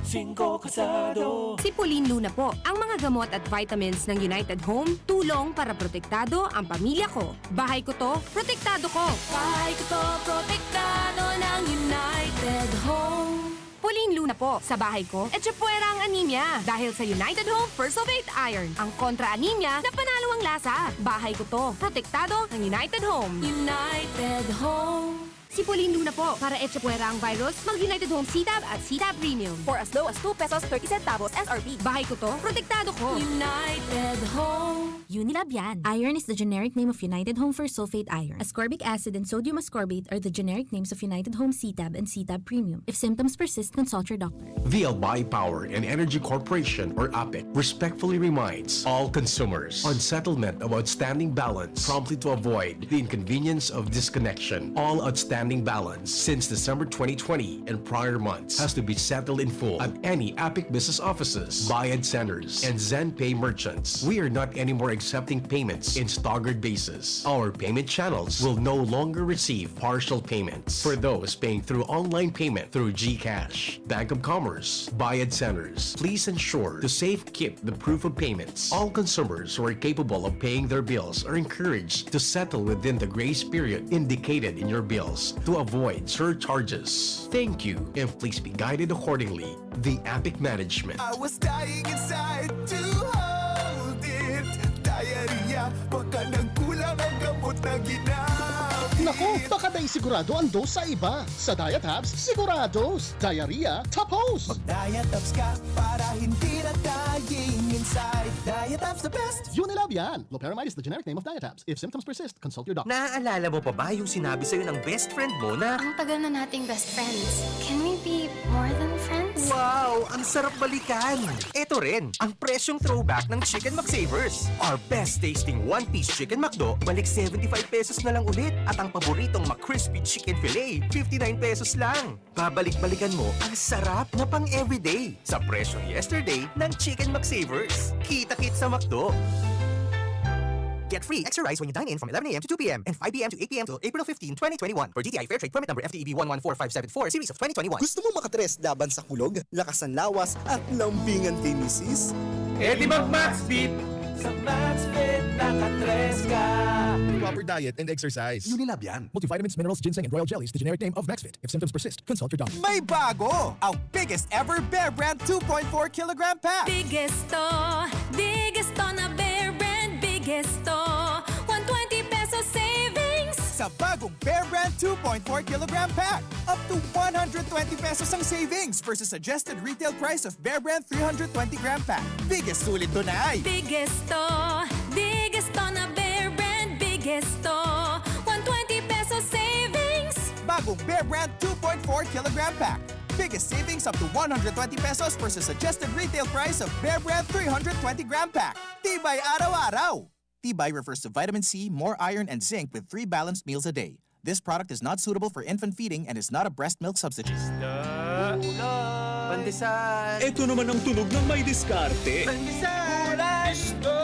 Singko kasado. Si Pauline Luna po. Ang mga gamot at vitamins ng United Home, tulong para protektado ang pamilya ko. Bahay ko to, protektado ko. Bahay ko to, protektado ng United Home. Pauline Luna po. Sa bahay ko, etchepuera ang anemia. Dahil sa United Home Fersulfate Iron, ang kontra anemia na panalo ang lasa. Bahay ko to. Protektado ng United Home. United Home. Si Pauline Luna po. Para etchepuera ang virus, mag United Home C-Tab at C-Tab Premium. For as low as two pesos thirty centavos S R P. Bahay ko to. Protektado ko. United Home. Unilab yan. Iron is the generic name of United Home Fersulfate Iron. Ascorbic acid and sodium ascorbate are the generic names of United Home C-Tab and C-Tab Premium. If symptoms persist, consult your doctor. The Albay Power and Energy Corporation, or APEC, respectfully reminds all consumers on settlement of outstanding balance promptly to avoid the inconvenience of disconnection. All outstanding balance since December twenty twenty and prior months has to be settled in full at any APEC business offices, Bayad Centers, and ZenPay merchants. We are not anymore accepting payments in staggered basis. Our payment channels will no longer receive partial payments. For those paying through online payment through GCash, Bank of Commerce, Bayad Centers, please ensure to safekeep the proof of payments. All consumers who are capable of paying their bills are encouraged to settle within the grace period indicated in your bills to avoid surcharges. Thank you, and please be guided accordingly. The APEC Management. I was dying inside to hold it. Diarrhea, baka nagkulang ang gamot na ginamit. Naku, baka dai sigurado ang dose sa iba. Sa Diatabs, sigurados. Diarrhea, tapos. Mag-Diatabs ka para hindi na dying inside. Diatabs the best. Unilab yan. Loperamide is the generic name of Diatabs. If symptoms persist, consult your doctor. Naaalala mo pa ba yung sinabi sa'yo ng best friend mo na, "Ang tagal na nating best friends. Can we be more than friends?" Wow! Ang sarap balikan! Eto rin, ang presyong throwback ng Chicken McSavers. Our best tasting one-piece Chicken McDo, balik seventy-five pesos na lang ulit. At ang paboritong McCrispy Chicken Fillet, fifty-nine pesos lang. Babalik-balikan mo ang sarap na pang-everyday sa presyong yesterday ng Chicken McSavers. Kita-kit sa McDo! Get free extra rice when you dine in from eleven a m to two p m and five p m to eight p m till April fifteen, twenty twenty-one. For D T I Fair Trade Permit Number F T E B one one four five seven four, Series of twenty twenty-one. Gusto mo makatres laban sa kulog, lakas ng lawas, at lambingan kay misis? Eh di mag Maxfit! Sa Maxfit, nakatres ka. Proper diet and exercise. Unilab yan. Multivitamins, minerals, ginseng, and royal jelly is the generic name of Maxfit. If symptoms persist, consult your doctor. May bago! Ang biggest ever Bear Brand two point four kilogram pack. Biggest to, biggest to na Bear Brand, biggest to. one twenty pesos savings. Sa bagong Bear Brand two point four kilogram pack. Up to one hundred twenty pesos ang savings versus suggested retail price of Bear Brand three hundred twenty gram pack. Biggest sulit to na ay. Biggest to, biggest to na Bear Brand, biggest to. one twenty pesos savings. Bagong Bear Brand two point four kilogram pack. Biggest savings up to one hundred twenty pesos versus suggested retail price of Bear Brand three hundred twenty gram pack. Tibay araw-araw! Tibay refers to vitamin C, more iron, and zinc with three balanced meals a day. This product is not suitable for infant feeding and is not a breast milk substitute. Pandesal! Ito naman ang tunog ng may diskarte. Pandesal! Isto!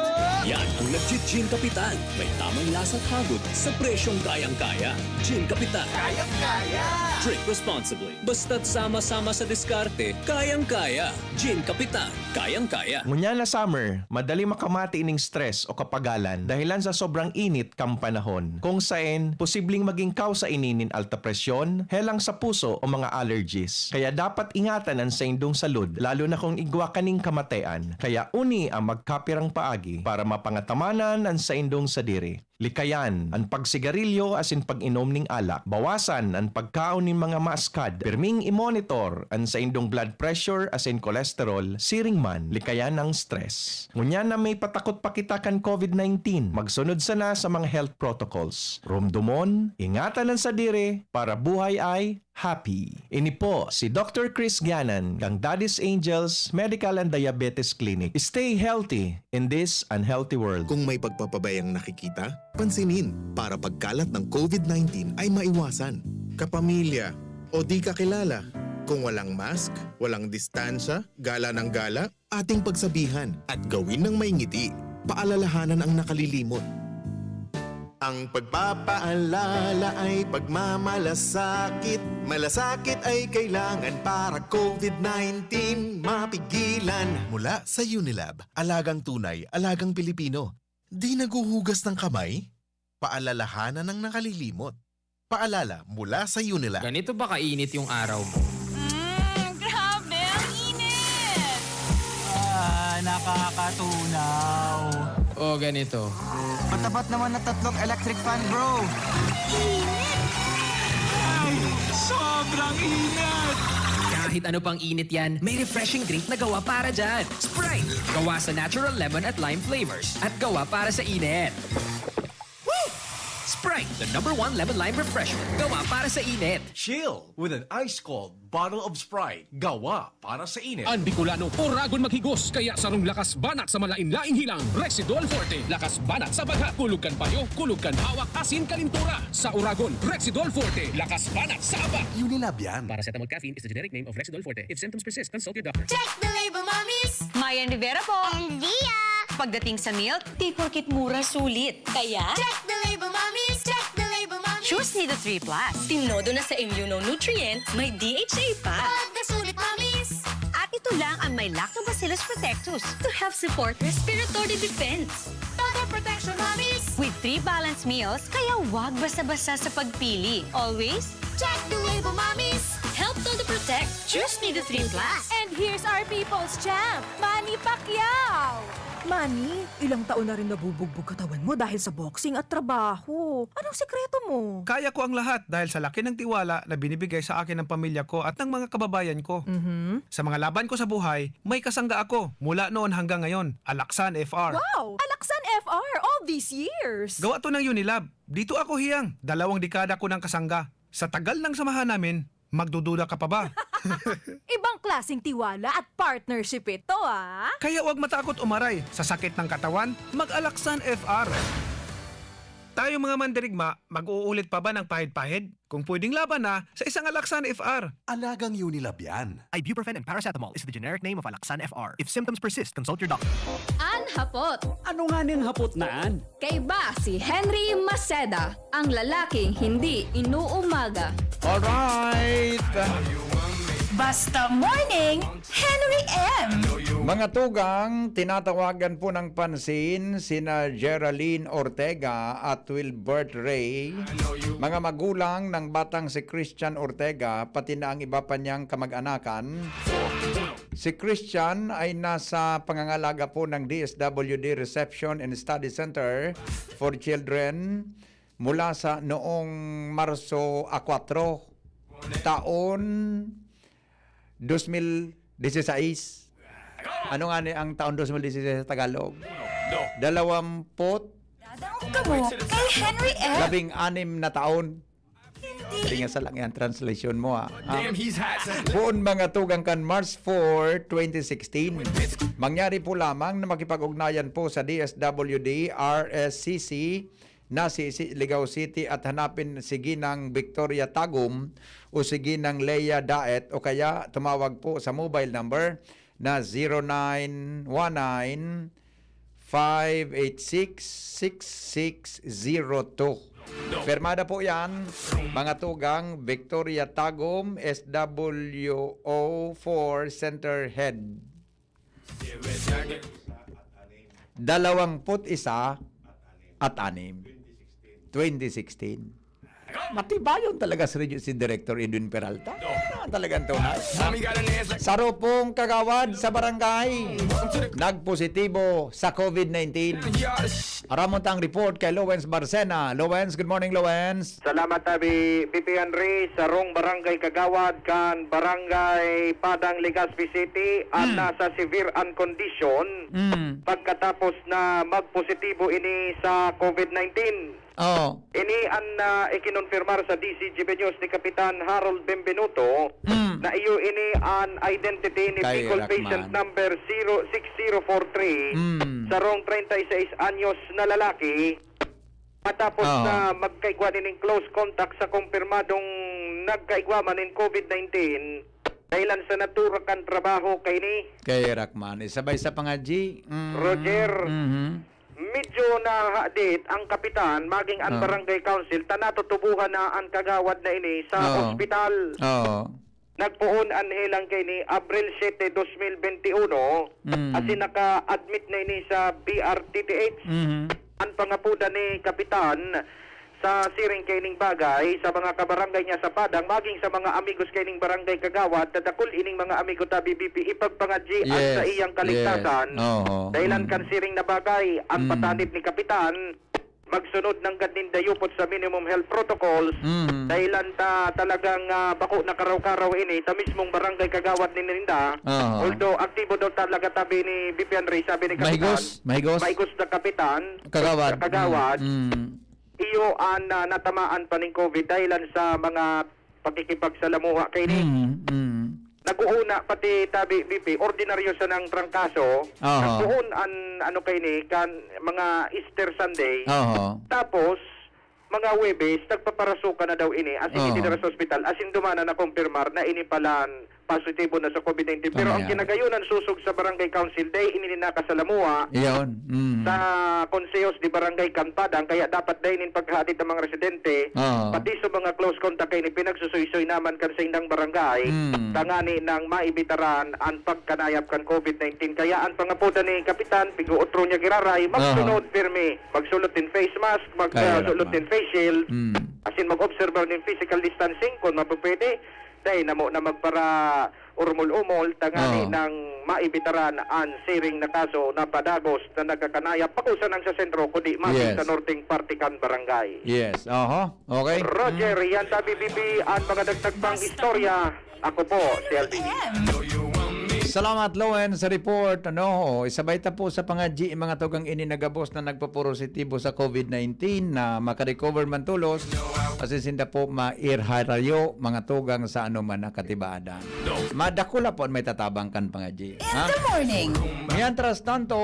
Yan ang nagji-Gin Kapitan. May tamang lasa at hagod sa presyong kayang-kaya. Gin Kapitan. Kayang-kaya! Drink responsibly. Basta't sama-sama sa diskarte, kayang-kaya. Gin Kapitan. Kayang-kaya. Ngunyan na summer, madali makamati ning stress o kapagalan dahilan sa sobrang init kan panahon, kung saen posibleng maging kausa ini nin alta presyon, helang sa puso o mga allergies. Kaya dapat ingatan an saindong salud, lalo na kung igwa ka ning kamatean. Kaya uni ang magkapirang paagi para mapangatamanan an saindong sadiri. Likayan an pagsigarilyo asin pag-inom ning alak. Bawasan an pagkaon nin mga maaskad. Pirming i-monitor an saindong blood pressure asin cholesterol, siring man likayan ang stress. Ngunyan na may patakot pa kita kan COVID nineteen, magsunod sana sa mga health protocols. Rumdomon, ingatan an sadiri para buhay ay happy. Ini po si Doctor Chris Ganan kang Daddy's Angels Medical and Diabetes Clinic. Stay healthy in this unhealthy world. Kung may pagpapabayang nakikita, pansinin para pagkalat ng COVID nineteen ay maiwasan. Kapamilya o di kakilala, kung walang mask, walang distansya, gala ng gala, ating pagsabihan at gawin ng may ngiti. Paalalahanan ang nakalilimot. Ang pagpapaalala ay pagmamalasakit. Malasakit ay kailangan para COVID nineteen mapigilan. Mula sa Unilab, alagang tunay, alagang Pilipino. Di naghuhugas ng kamay? Paalalahanan ang nakalilimot. Paalala mula sa Unilab. Ganito ba kainit yung araw mo? Mm, grabe, ang init! Ah, nakakatunaw. O ganito. Matapat naman na tatlong electric fan, bro. Init! Ay, sobrang init! Kahit ano pang init yan, may refreshing drink na gawa para dyan. Sprite! Gawa sa natural lemon at lime flavors at gawa para sa init. Sprite, the number one lemon lime refreshment. Gawa para sa init. Chill with an ice-cold bottle of Sprite. Gawa para sa init. An Bicolano, oragon maghigos, kaya sarong lakas banat sa malain-laing hilang, Rexidol Forte. Lakas banat sa baghat, kulog kan payo, kulog kan hawak, asin kalintura. Sa oragon, Rexidol Forte. Lakas banat sa aba. Unilab yan. Paracetamol caffeine is the generic name of Rexidol Forte. If symptoms persist, consult your doctor. Check the label, mommies! Mayan Rivera po. And Dia! Pagdating sa milk, di porkit mura, sulit. Kaya, Check the label, mommies! Check the label, mommies! Choose Nido three plus. Tinodo na sa immunonutrient, may D H A pa. Pag nasulit, mommies! At ito lang ang may Lactobacillus protectus to help support respiratory defense. Todo protection, mommies! With three balanced meals, kaya wag basta-basta sa pagpili. Always, Check the label, mommies! Help todo protect. Choose Nido three plus. And here's our people's champ, Manny Pacquiao! Manny, ilang taon na rin nabubugbog katawan mo dahil sa boxing at trabaho. Anong sekreto mo? Kaya ko ang lahat dahil sa laki ng tiwala na binibigay sa akin ng pamilya ko at ng mga kababayan ko. Mhm. Sa mga laban ko sa buhay, may kasangga ako mula noon hanggang ngayon. Alaksan F R. Wow! Alaksan F R all these years! Gawa to ng Unilab. Dito ako hiyang. Dalawang dekada ko ng kasangga. Sa tagal ng samahan namin, magdududa ka pa ba? Ibang klaseng tiwala at partnership ito, ah! Kaya huwag matakot umaray sa sakit ng katawan, mag-Alaxan F R. Tayong mga mandirigma, mag-uulit pa ba ng pahid-pahid? Kung pwedeng laban na, sa isang Alaxan F R. Alagang Unilab yan. Ibuprofen and paracetamol is the generic name of Alaxan F R. If symptoms persist, consult your doctor. An hapot. Ano nga ning hapot na an? Kaiba si Henry Maceda, ang lalaking hindi inuumaga. Alright! Basta Morning, Henry M. Mga tugang, tinatawagan po ng pansin sina Geraldine Ortega at Wilbert Ray, mga magulang ng batang si Christian Ortega, pati na ang iba pa niyang kamag-anakan. Si Christian ay nasa pangangalaga po ng D S W D Reception and Study Center for Children mula sa noong Marso a kwatro, taon dos mil disisais. Ano nga ni ang taon dos mil disisais sa Tagalog? Dalawamput Dadaog kamo kay Henry M. Labing anim na taon. Hindi nga sa lang yan, translation mo, ah. Ah, buon mga tugang kan March four, twenty sixteen. Mangyari po lamang na makipag-ugnayan po sa D S W D R S C C na si, si Ligao City at hanapin si Ginang Victoria Tagum o si Ginang Lea Daet, o kaya tumawag po sa mobile number na zero nine one nine, five eight six, six six zero two. Permada po yan, mga tugang, Victoria Tagum, S W O four Center Head. Dalawang put isa at anim. Twenty sixteen. Matibayon talaga si, si Director Edwin Peralta. Yan ang talagang tunay. Saro pong kagawad sa barangay nagpositibo sa COVID nineteen. Aramon ta ang report kay Lowens Barcena. Lowens, good morning, Lowens. Salamat, Abi. B P Henry, sarong barangay kagawad kan Barangay Padang, Legazpi City, an nasa severe an condition Mm. pagkatapos na magpositibo ini sa COVID nineteen. Oh. Ini an, ah, ikinonfirmar sa D Z G B News ni Kapitan Harold Benvenuto Mm. na iyo ini an identity ni Kay Bicol Rockman. Patient Number zero six zero four three, Mm. sarong treinta y seis anyos na lalaki. Matapos Oo. na magkaigwa nining close contact sa kumpirmadong nagkaigwa man nin COVID nineteen, dahilan sa natura kan trabaho kaini. Kay Rockman. Isabay sa pangadji. Mm. Roger. Mhm. Medyo nahadit ang kapitan, maging ang Oo. barangay council, ta natutubuhan na ang kagawad na ini sa Oo. ospital. Oo. Nagpoon an helang kaini Abril siyete, dos mil benti uno, Mm. asin naka-admit na ini sa B R T T H. Mhm. An pangapodan ni Kapitan, sa siring kaining bagay, sa mga kabarangay niya sa Padang, maging sa mga amigos kaining barangay kagawad, ta dakul ining mga amigo ta B B P ipagpangadji an Yes, saiyang yes. kaligtasan. Oo. Dahilan Mm. kan siring na bagay, ang Mm. patanid ni Kapitan, magsunod nanggad nin dayupot sa minimum health protocols, Mm. dahilan ta talagang, ah, bako na karaw-karaw ini sa mismong barangay kagawad ni ninda. Oo. Although aktibo daw talaga tabi ni B P Henry, sabi ni Kapitan. Mahigos, mahigos. Mahigos na Kapitan. Kagawad. Kagawad. Mm. Mm. Iyo an, ah, natamaan pa ning COVID dahilan sa mga pakikipagsalamuha kaini. Mm. Mm. Nag-uuna pati tabi B P, ordinaryo sanang trangkaso. Aha. Nagpoon an ano kaini kan mga Easter Sunday. Aha. Tapos mga Huwebes nagpaparasukan na daw ini, asin Aha. idinara sa ospital, asin duman na nakumpirmar na ini palan positibo na sa COVID nineteen. Pero Tama ang yan. kinagayonan susog sa barangay council, dai ini nakasalamuha Iyon. Mm. sa konsehos di barangay kan Padang, kaya dapat dai nin paghahadit ang mga residente, Oo. pati sa mga close contact kaini, pinagsusuysoy naman kan saindang barangay, Mm. tangani nang maibitaran ang pagkanayap kan COVID nineteen. Kaya ang pangapodan ni Kapitan, pig-uutro niya giraray, magsunod pirmi, magsulot nin face mask, Kaya magsulot naman. nin face shield, Mm. asin mag-obserbar nin physical distancing kung mapupwede. Dai namo na magpara-umol-umol, tangani Oo. nang maibitaran an siring na kaso na padagos na nagkakanayap, bako sanang sa sentro, kundi maski Yes. sa norteng parte kan barangay. Yes. Aha. Okay. Roger, yan tabi B P ang mga dagdag pang istorya. Ako po, si L B. Salamat, Lowen, sa report. Ano, isabay ta po sa pangadji, mga tugang ini nagabos na nagpaporositibo sa COVID nineteen na makarecover man tulos. asin sinda po mairharayo, mga tugang sa anoman na katibaadan. Madakula po an may tatabang kan pangadyi. In Ha? the morning. Mientras tanto,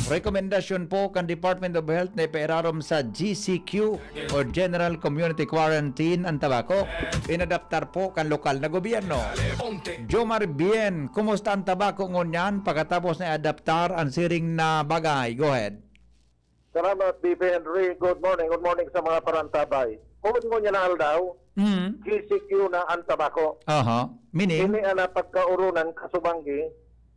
rekomendasyon po kan Department of Health na ipairarom sa G C Q o General Community Quarantine an tabako. Inadaptar po kan lokal na gobyerno. Jomar Bien, kumusta an tabako ngunyan pagkatapos na iadaptar an siring na bagay? Go ahead. Salamat, B P Henry. Good morning. Good morning sa mga parantabay. Kung ngunyan na aldaw, Mm. G C Q na ang tabako. Aha. Meaning? Ini ang napagkaurunan kasubanggi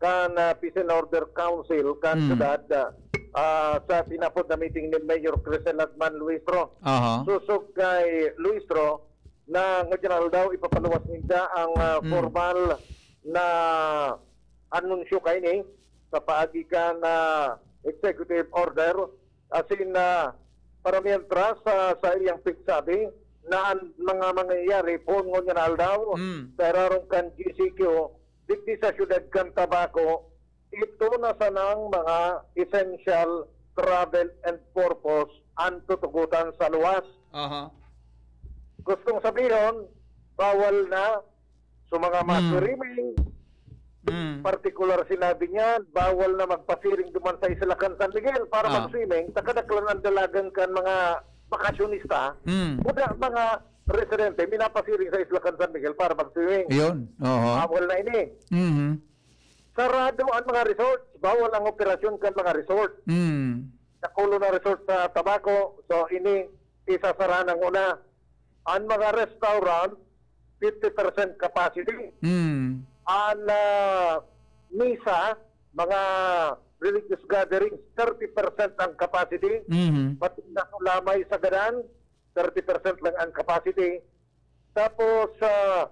kan, ah, Peace and Order Council kan Mm. syudad, ah, ah, sa tinapod na meeting ni Mayor Crisel Adman Luistro. Aha. Susog kay Luistro na ngunyan aldaw ipapaluwas ninda ang, ah, Mm. formal na anunsyo kaini sa paagi kan, ah, executive order. Asin, ah, para mientras, ah, sa iyang pigsabi na ang mga mangyayari poon ngunyan na aldaw Mm. sa irarom kan G C Q, digdi sa siyudad kan Tabaco, ito na sanang mga essential travel and purpose ang tutugutan sa luwas. Aha. Gustong sabihon, bawal na sa mga Mm. mag-swimming. Mm. Partikular sinabi niya, bawal na magpa-swimming duman sa Islakan San Miguel para Ah. mag-swimming. Takadaklan ang dalagan kan mga bakasyonista. Mm. Kuda mga residente, minapa-swimming sa Islakan San Miguel para mag-swimming. Yun. Oho. Bawal na ini. Mhm. Sarado ang mga resort. Bawal ang operasyon kan mga resort. Mm. Dakul na resort sa Tabaco. So, ini isasara na nguna. Ang mga restaurant, fifty percent capacity. Mm. Ang, ah, misa, mga religious gatherings, thirty percent ang capacity. Mhm. Pati na lamay sa gadan, thirty percent lang ang capacity. Tapos, ah,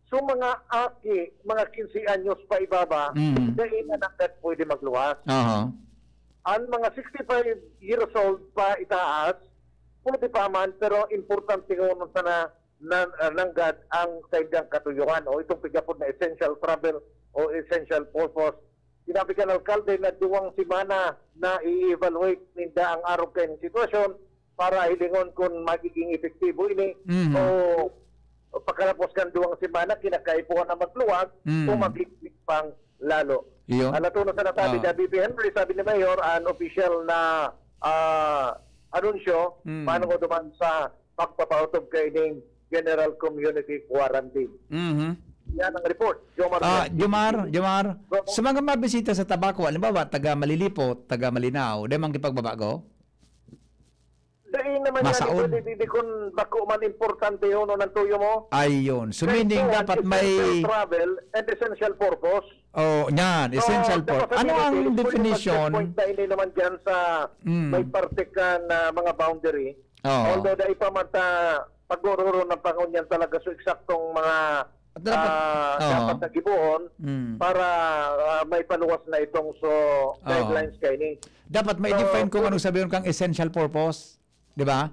so mga aki, mga quince anyos pa ibaba, Mm. dai na nanggad pwede magluwas. Aha. Ang mga sixty-five years old pa itaas, pwede pa man, pero importante ko sana na, ah, nanggad ang saindang katuyuhan o itong pigapod na essential travel o essential purpose. Sinabi kan alkalde na duwang semana na i-evaluate ninda ang arog kan sitwasyon para hilingon kung magiging epektibo ini Mhm. o pagkalapos kan duwang semana, kinakaipuhan na magluwas Mhm. o magliglig pang lalo. Iyo. Ang natuno sa nasabi Ah. ni B P Henry, sabi ni Mayor, ang opisyal na, ah, anunsyo, Mm. paano ko duman sa pagpapautob kaining General Community Quarantine. Mhm. Yan ang report. Jomar Ah, Blanquez. Jomar, Jomar, Go. sa mga mabisita sa Tabaco, halimbawa, taga Malilipot, taga Malinao, dai man gipagbaba, go? Dai naman yan Masaod. Pwede, di, di kun bako man importante yun, o nantuyo mo. Ayun. So, Kaya meaning, po, dapat essential may travel and essential purpose. Oh, yan, So, essential dapat purpose. Ano ang definition, pwede definition? Mag-checkpoint na ini naman dyan sa Mm. may parte ka na mga boundary. Oo. Although dai pa man ta pagururo ng pangunyan talaga so eksaktong mga, At dapat, ah, oo. dapat na gibohon Mm. para, ah, may paluwas na itong so Oo. guidelines kaini. Dapat may So, define kung kung anong sabihin kang essential purpose, di ba?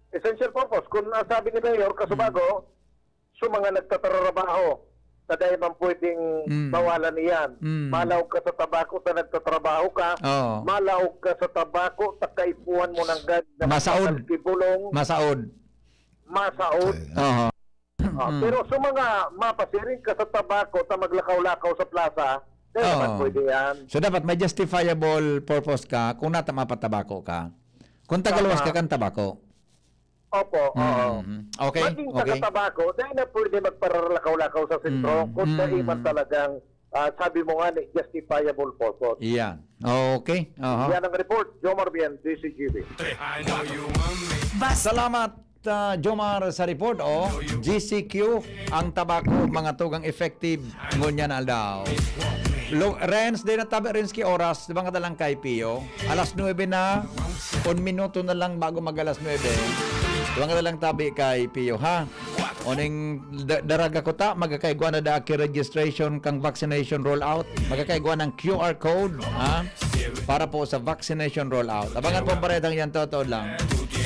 Essential purpose. Kung nasabi ni Mayor, kasubago, Mm. so mga nagtatrabaho, sa dai man pwedeng Mm. bawalan iyan. Mm. Malaog ka sa tabako sa nagtatrabaho ka, Oo. malaog ka sa tabako, takaipuhan mo nanggad na Masaod. Masaod. Masaod. Aha. Ah, Mm. pero sa mga mapasiring ka sa tabako, sa maglakaw-lakaw sa plaza, dai naman Oo. pwede yan. So, dapat may justifiable purpose ka kung nata mapatabako ka. Kung tagaluwas Tama. ka kan tabako. Opo, oo. Mm. Okay, Maging okay. taga-tabako, dai na pwede magpararlakaw-lakaw sa sentro Mm. kung dai man Mm. talagang, ah, sabi mo nga ni, justifiable purpose. Iyan. Okay. Aha. Yan ang report. Jomar Bien, D C G B. Basta Salamat, ah, Jomar, sa report. Oh, G C Q, ang tabako, mga tugang effective ngunyan aldaw. Lo-, Renz, di na tabi, Renz, ki oras, di ba nga dalang kay Pio? Alas nuebe na, un minuto na lang bago mag alas nuebe. Di ba nga dalang tabi kay Pio, ha? Uning da-, daraga ko ta, magkakaigwa na da ki registration kang vaccination rollout. Magkakaigwa ng Q R code, ha? Para po sa vaccination rollout. Abangan po ang baretang yan, totoo lang.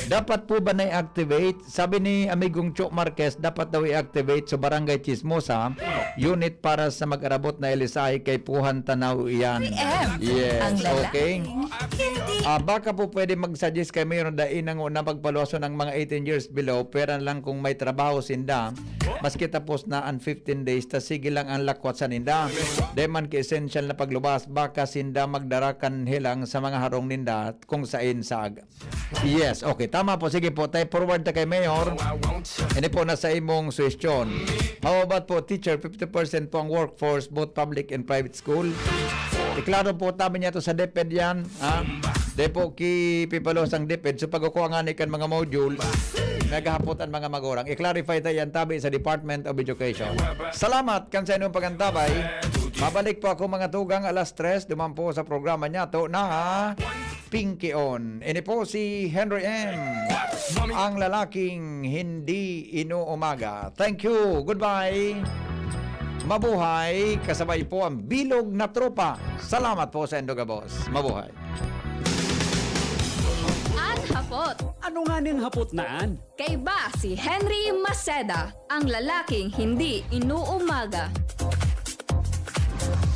Dapat po ba na i-activate? Sabi ni Amigong Cho Marquez, dapat daw i-activate sa Barangay Chismosa, unit para sa mag-arabot na ilisahe kay Puhan Tanaw iyan. P M. Yes, Ang okay. lalaking hindi Ah, baka po pwede mag-suggest kay Mayor na dai na ngona pagpaluwason ang mga eighteen years below, pwera na lang kung may trabaho sinda, maski tapos na ang fifteen days, ta sige lang ang lakwat sa ninda. Dai man ki essential na pagluwas, baka sinda magdara kan helang sa mga harong ninda kung sain sa ag-, yes, okay, tama po. Sige po, tayo forward ta kay Mayor. Ini po na sa imong suhestyon. How about po, teacher? Fifty percent po ang workforce, both public and private school. Iklaro po tabi niya to sa DepEd yan, ha? Di po ki pipalos ang DepEd. So, pag-ukuha nga ni kan mga modules, naghahapot ang mga magurang. I-clarify ta yan tabi sa Department of Education. Salamat kan sa inyong pagantabay. Mabalik po ako mga tugang alas tres. Duman po sa programa niya to na Pinky On. Ini po si Henry M. Ang lalaking hindi inuumaga. Thank you. Goodbye. Mabuhay. Kasabay po ang bilog na tropa. Salamat po sa Endoga Boss. Mabuhay. An hapot. Ano nga ning hapot na an? Kaiba si Henry Maceda, ang lalaking hindi inuumaga.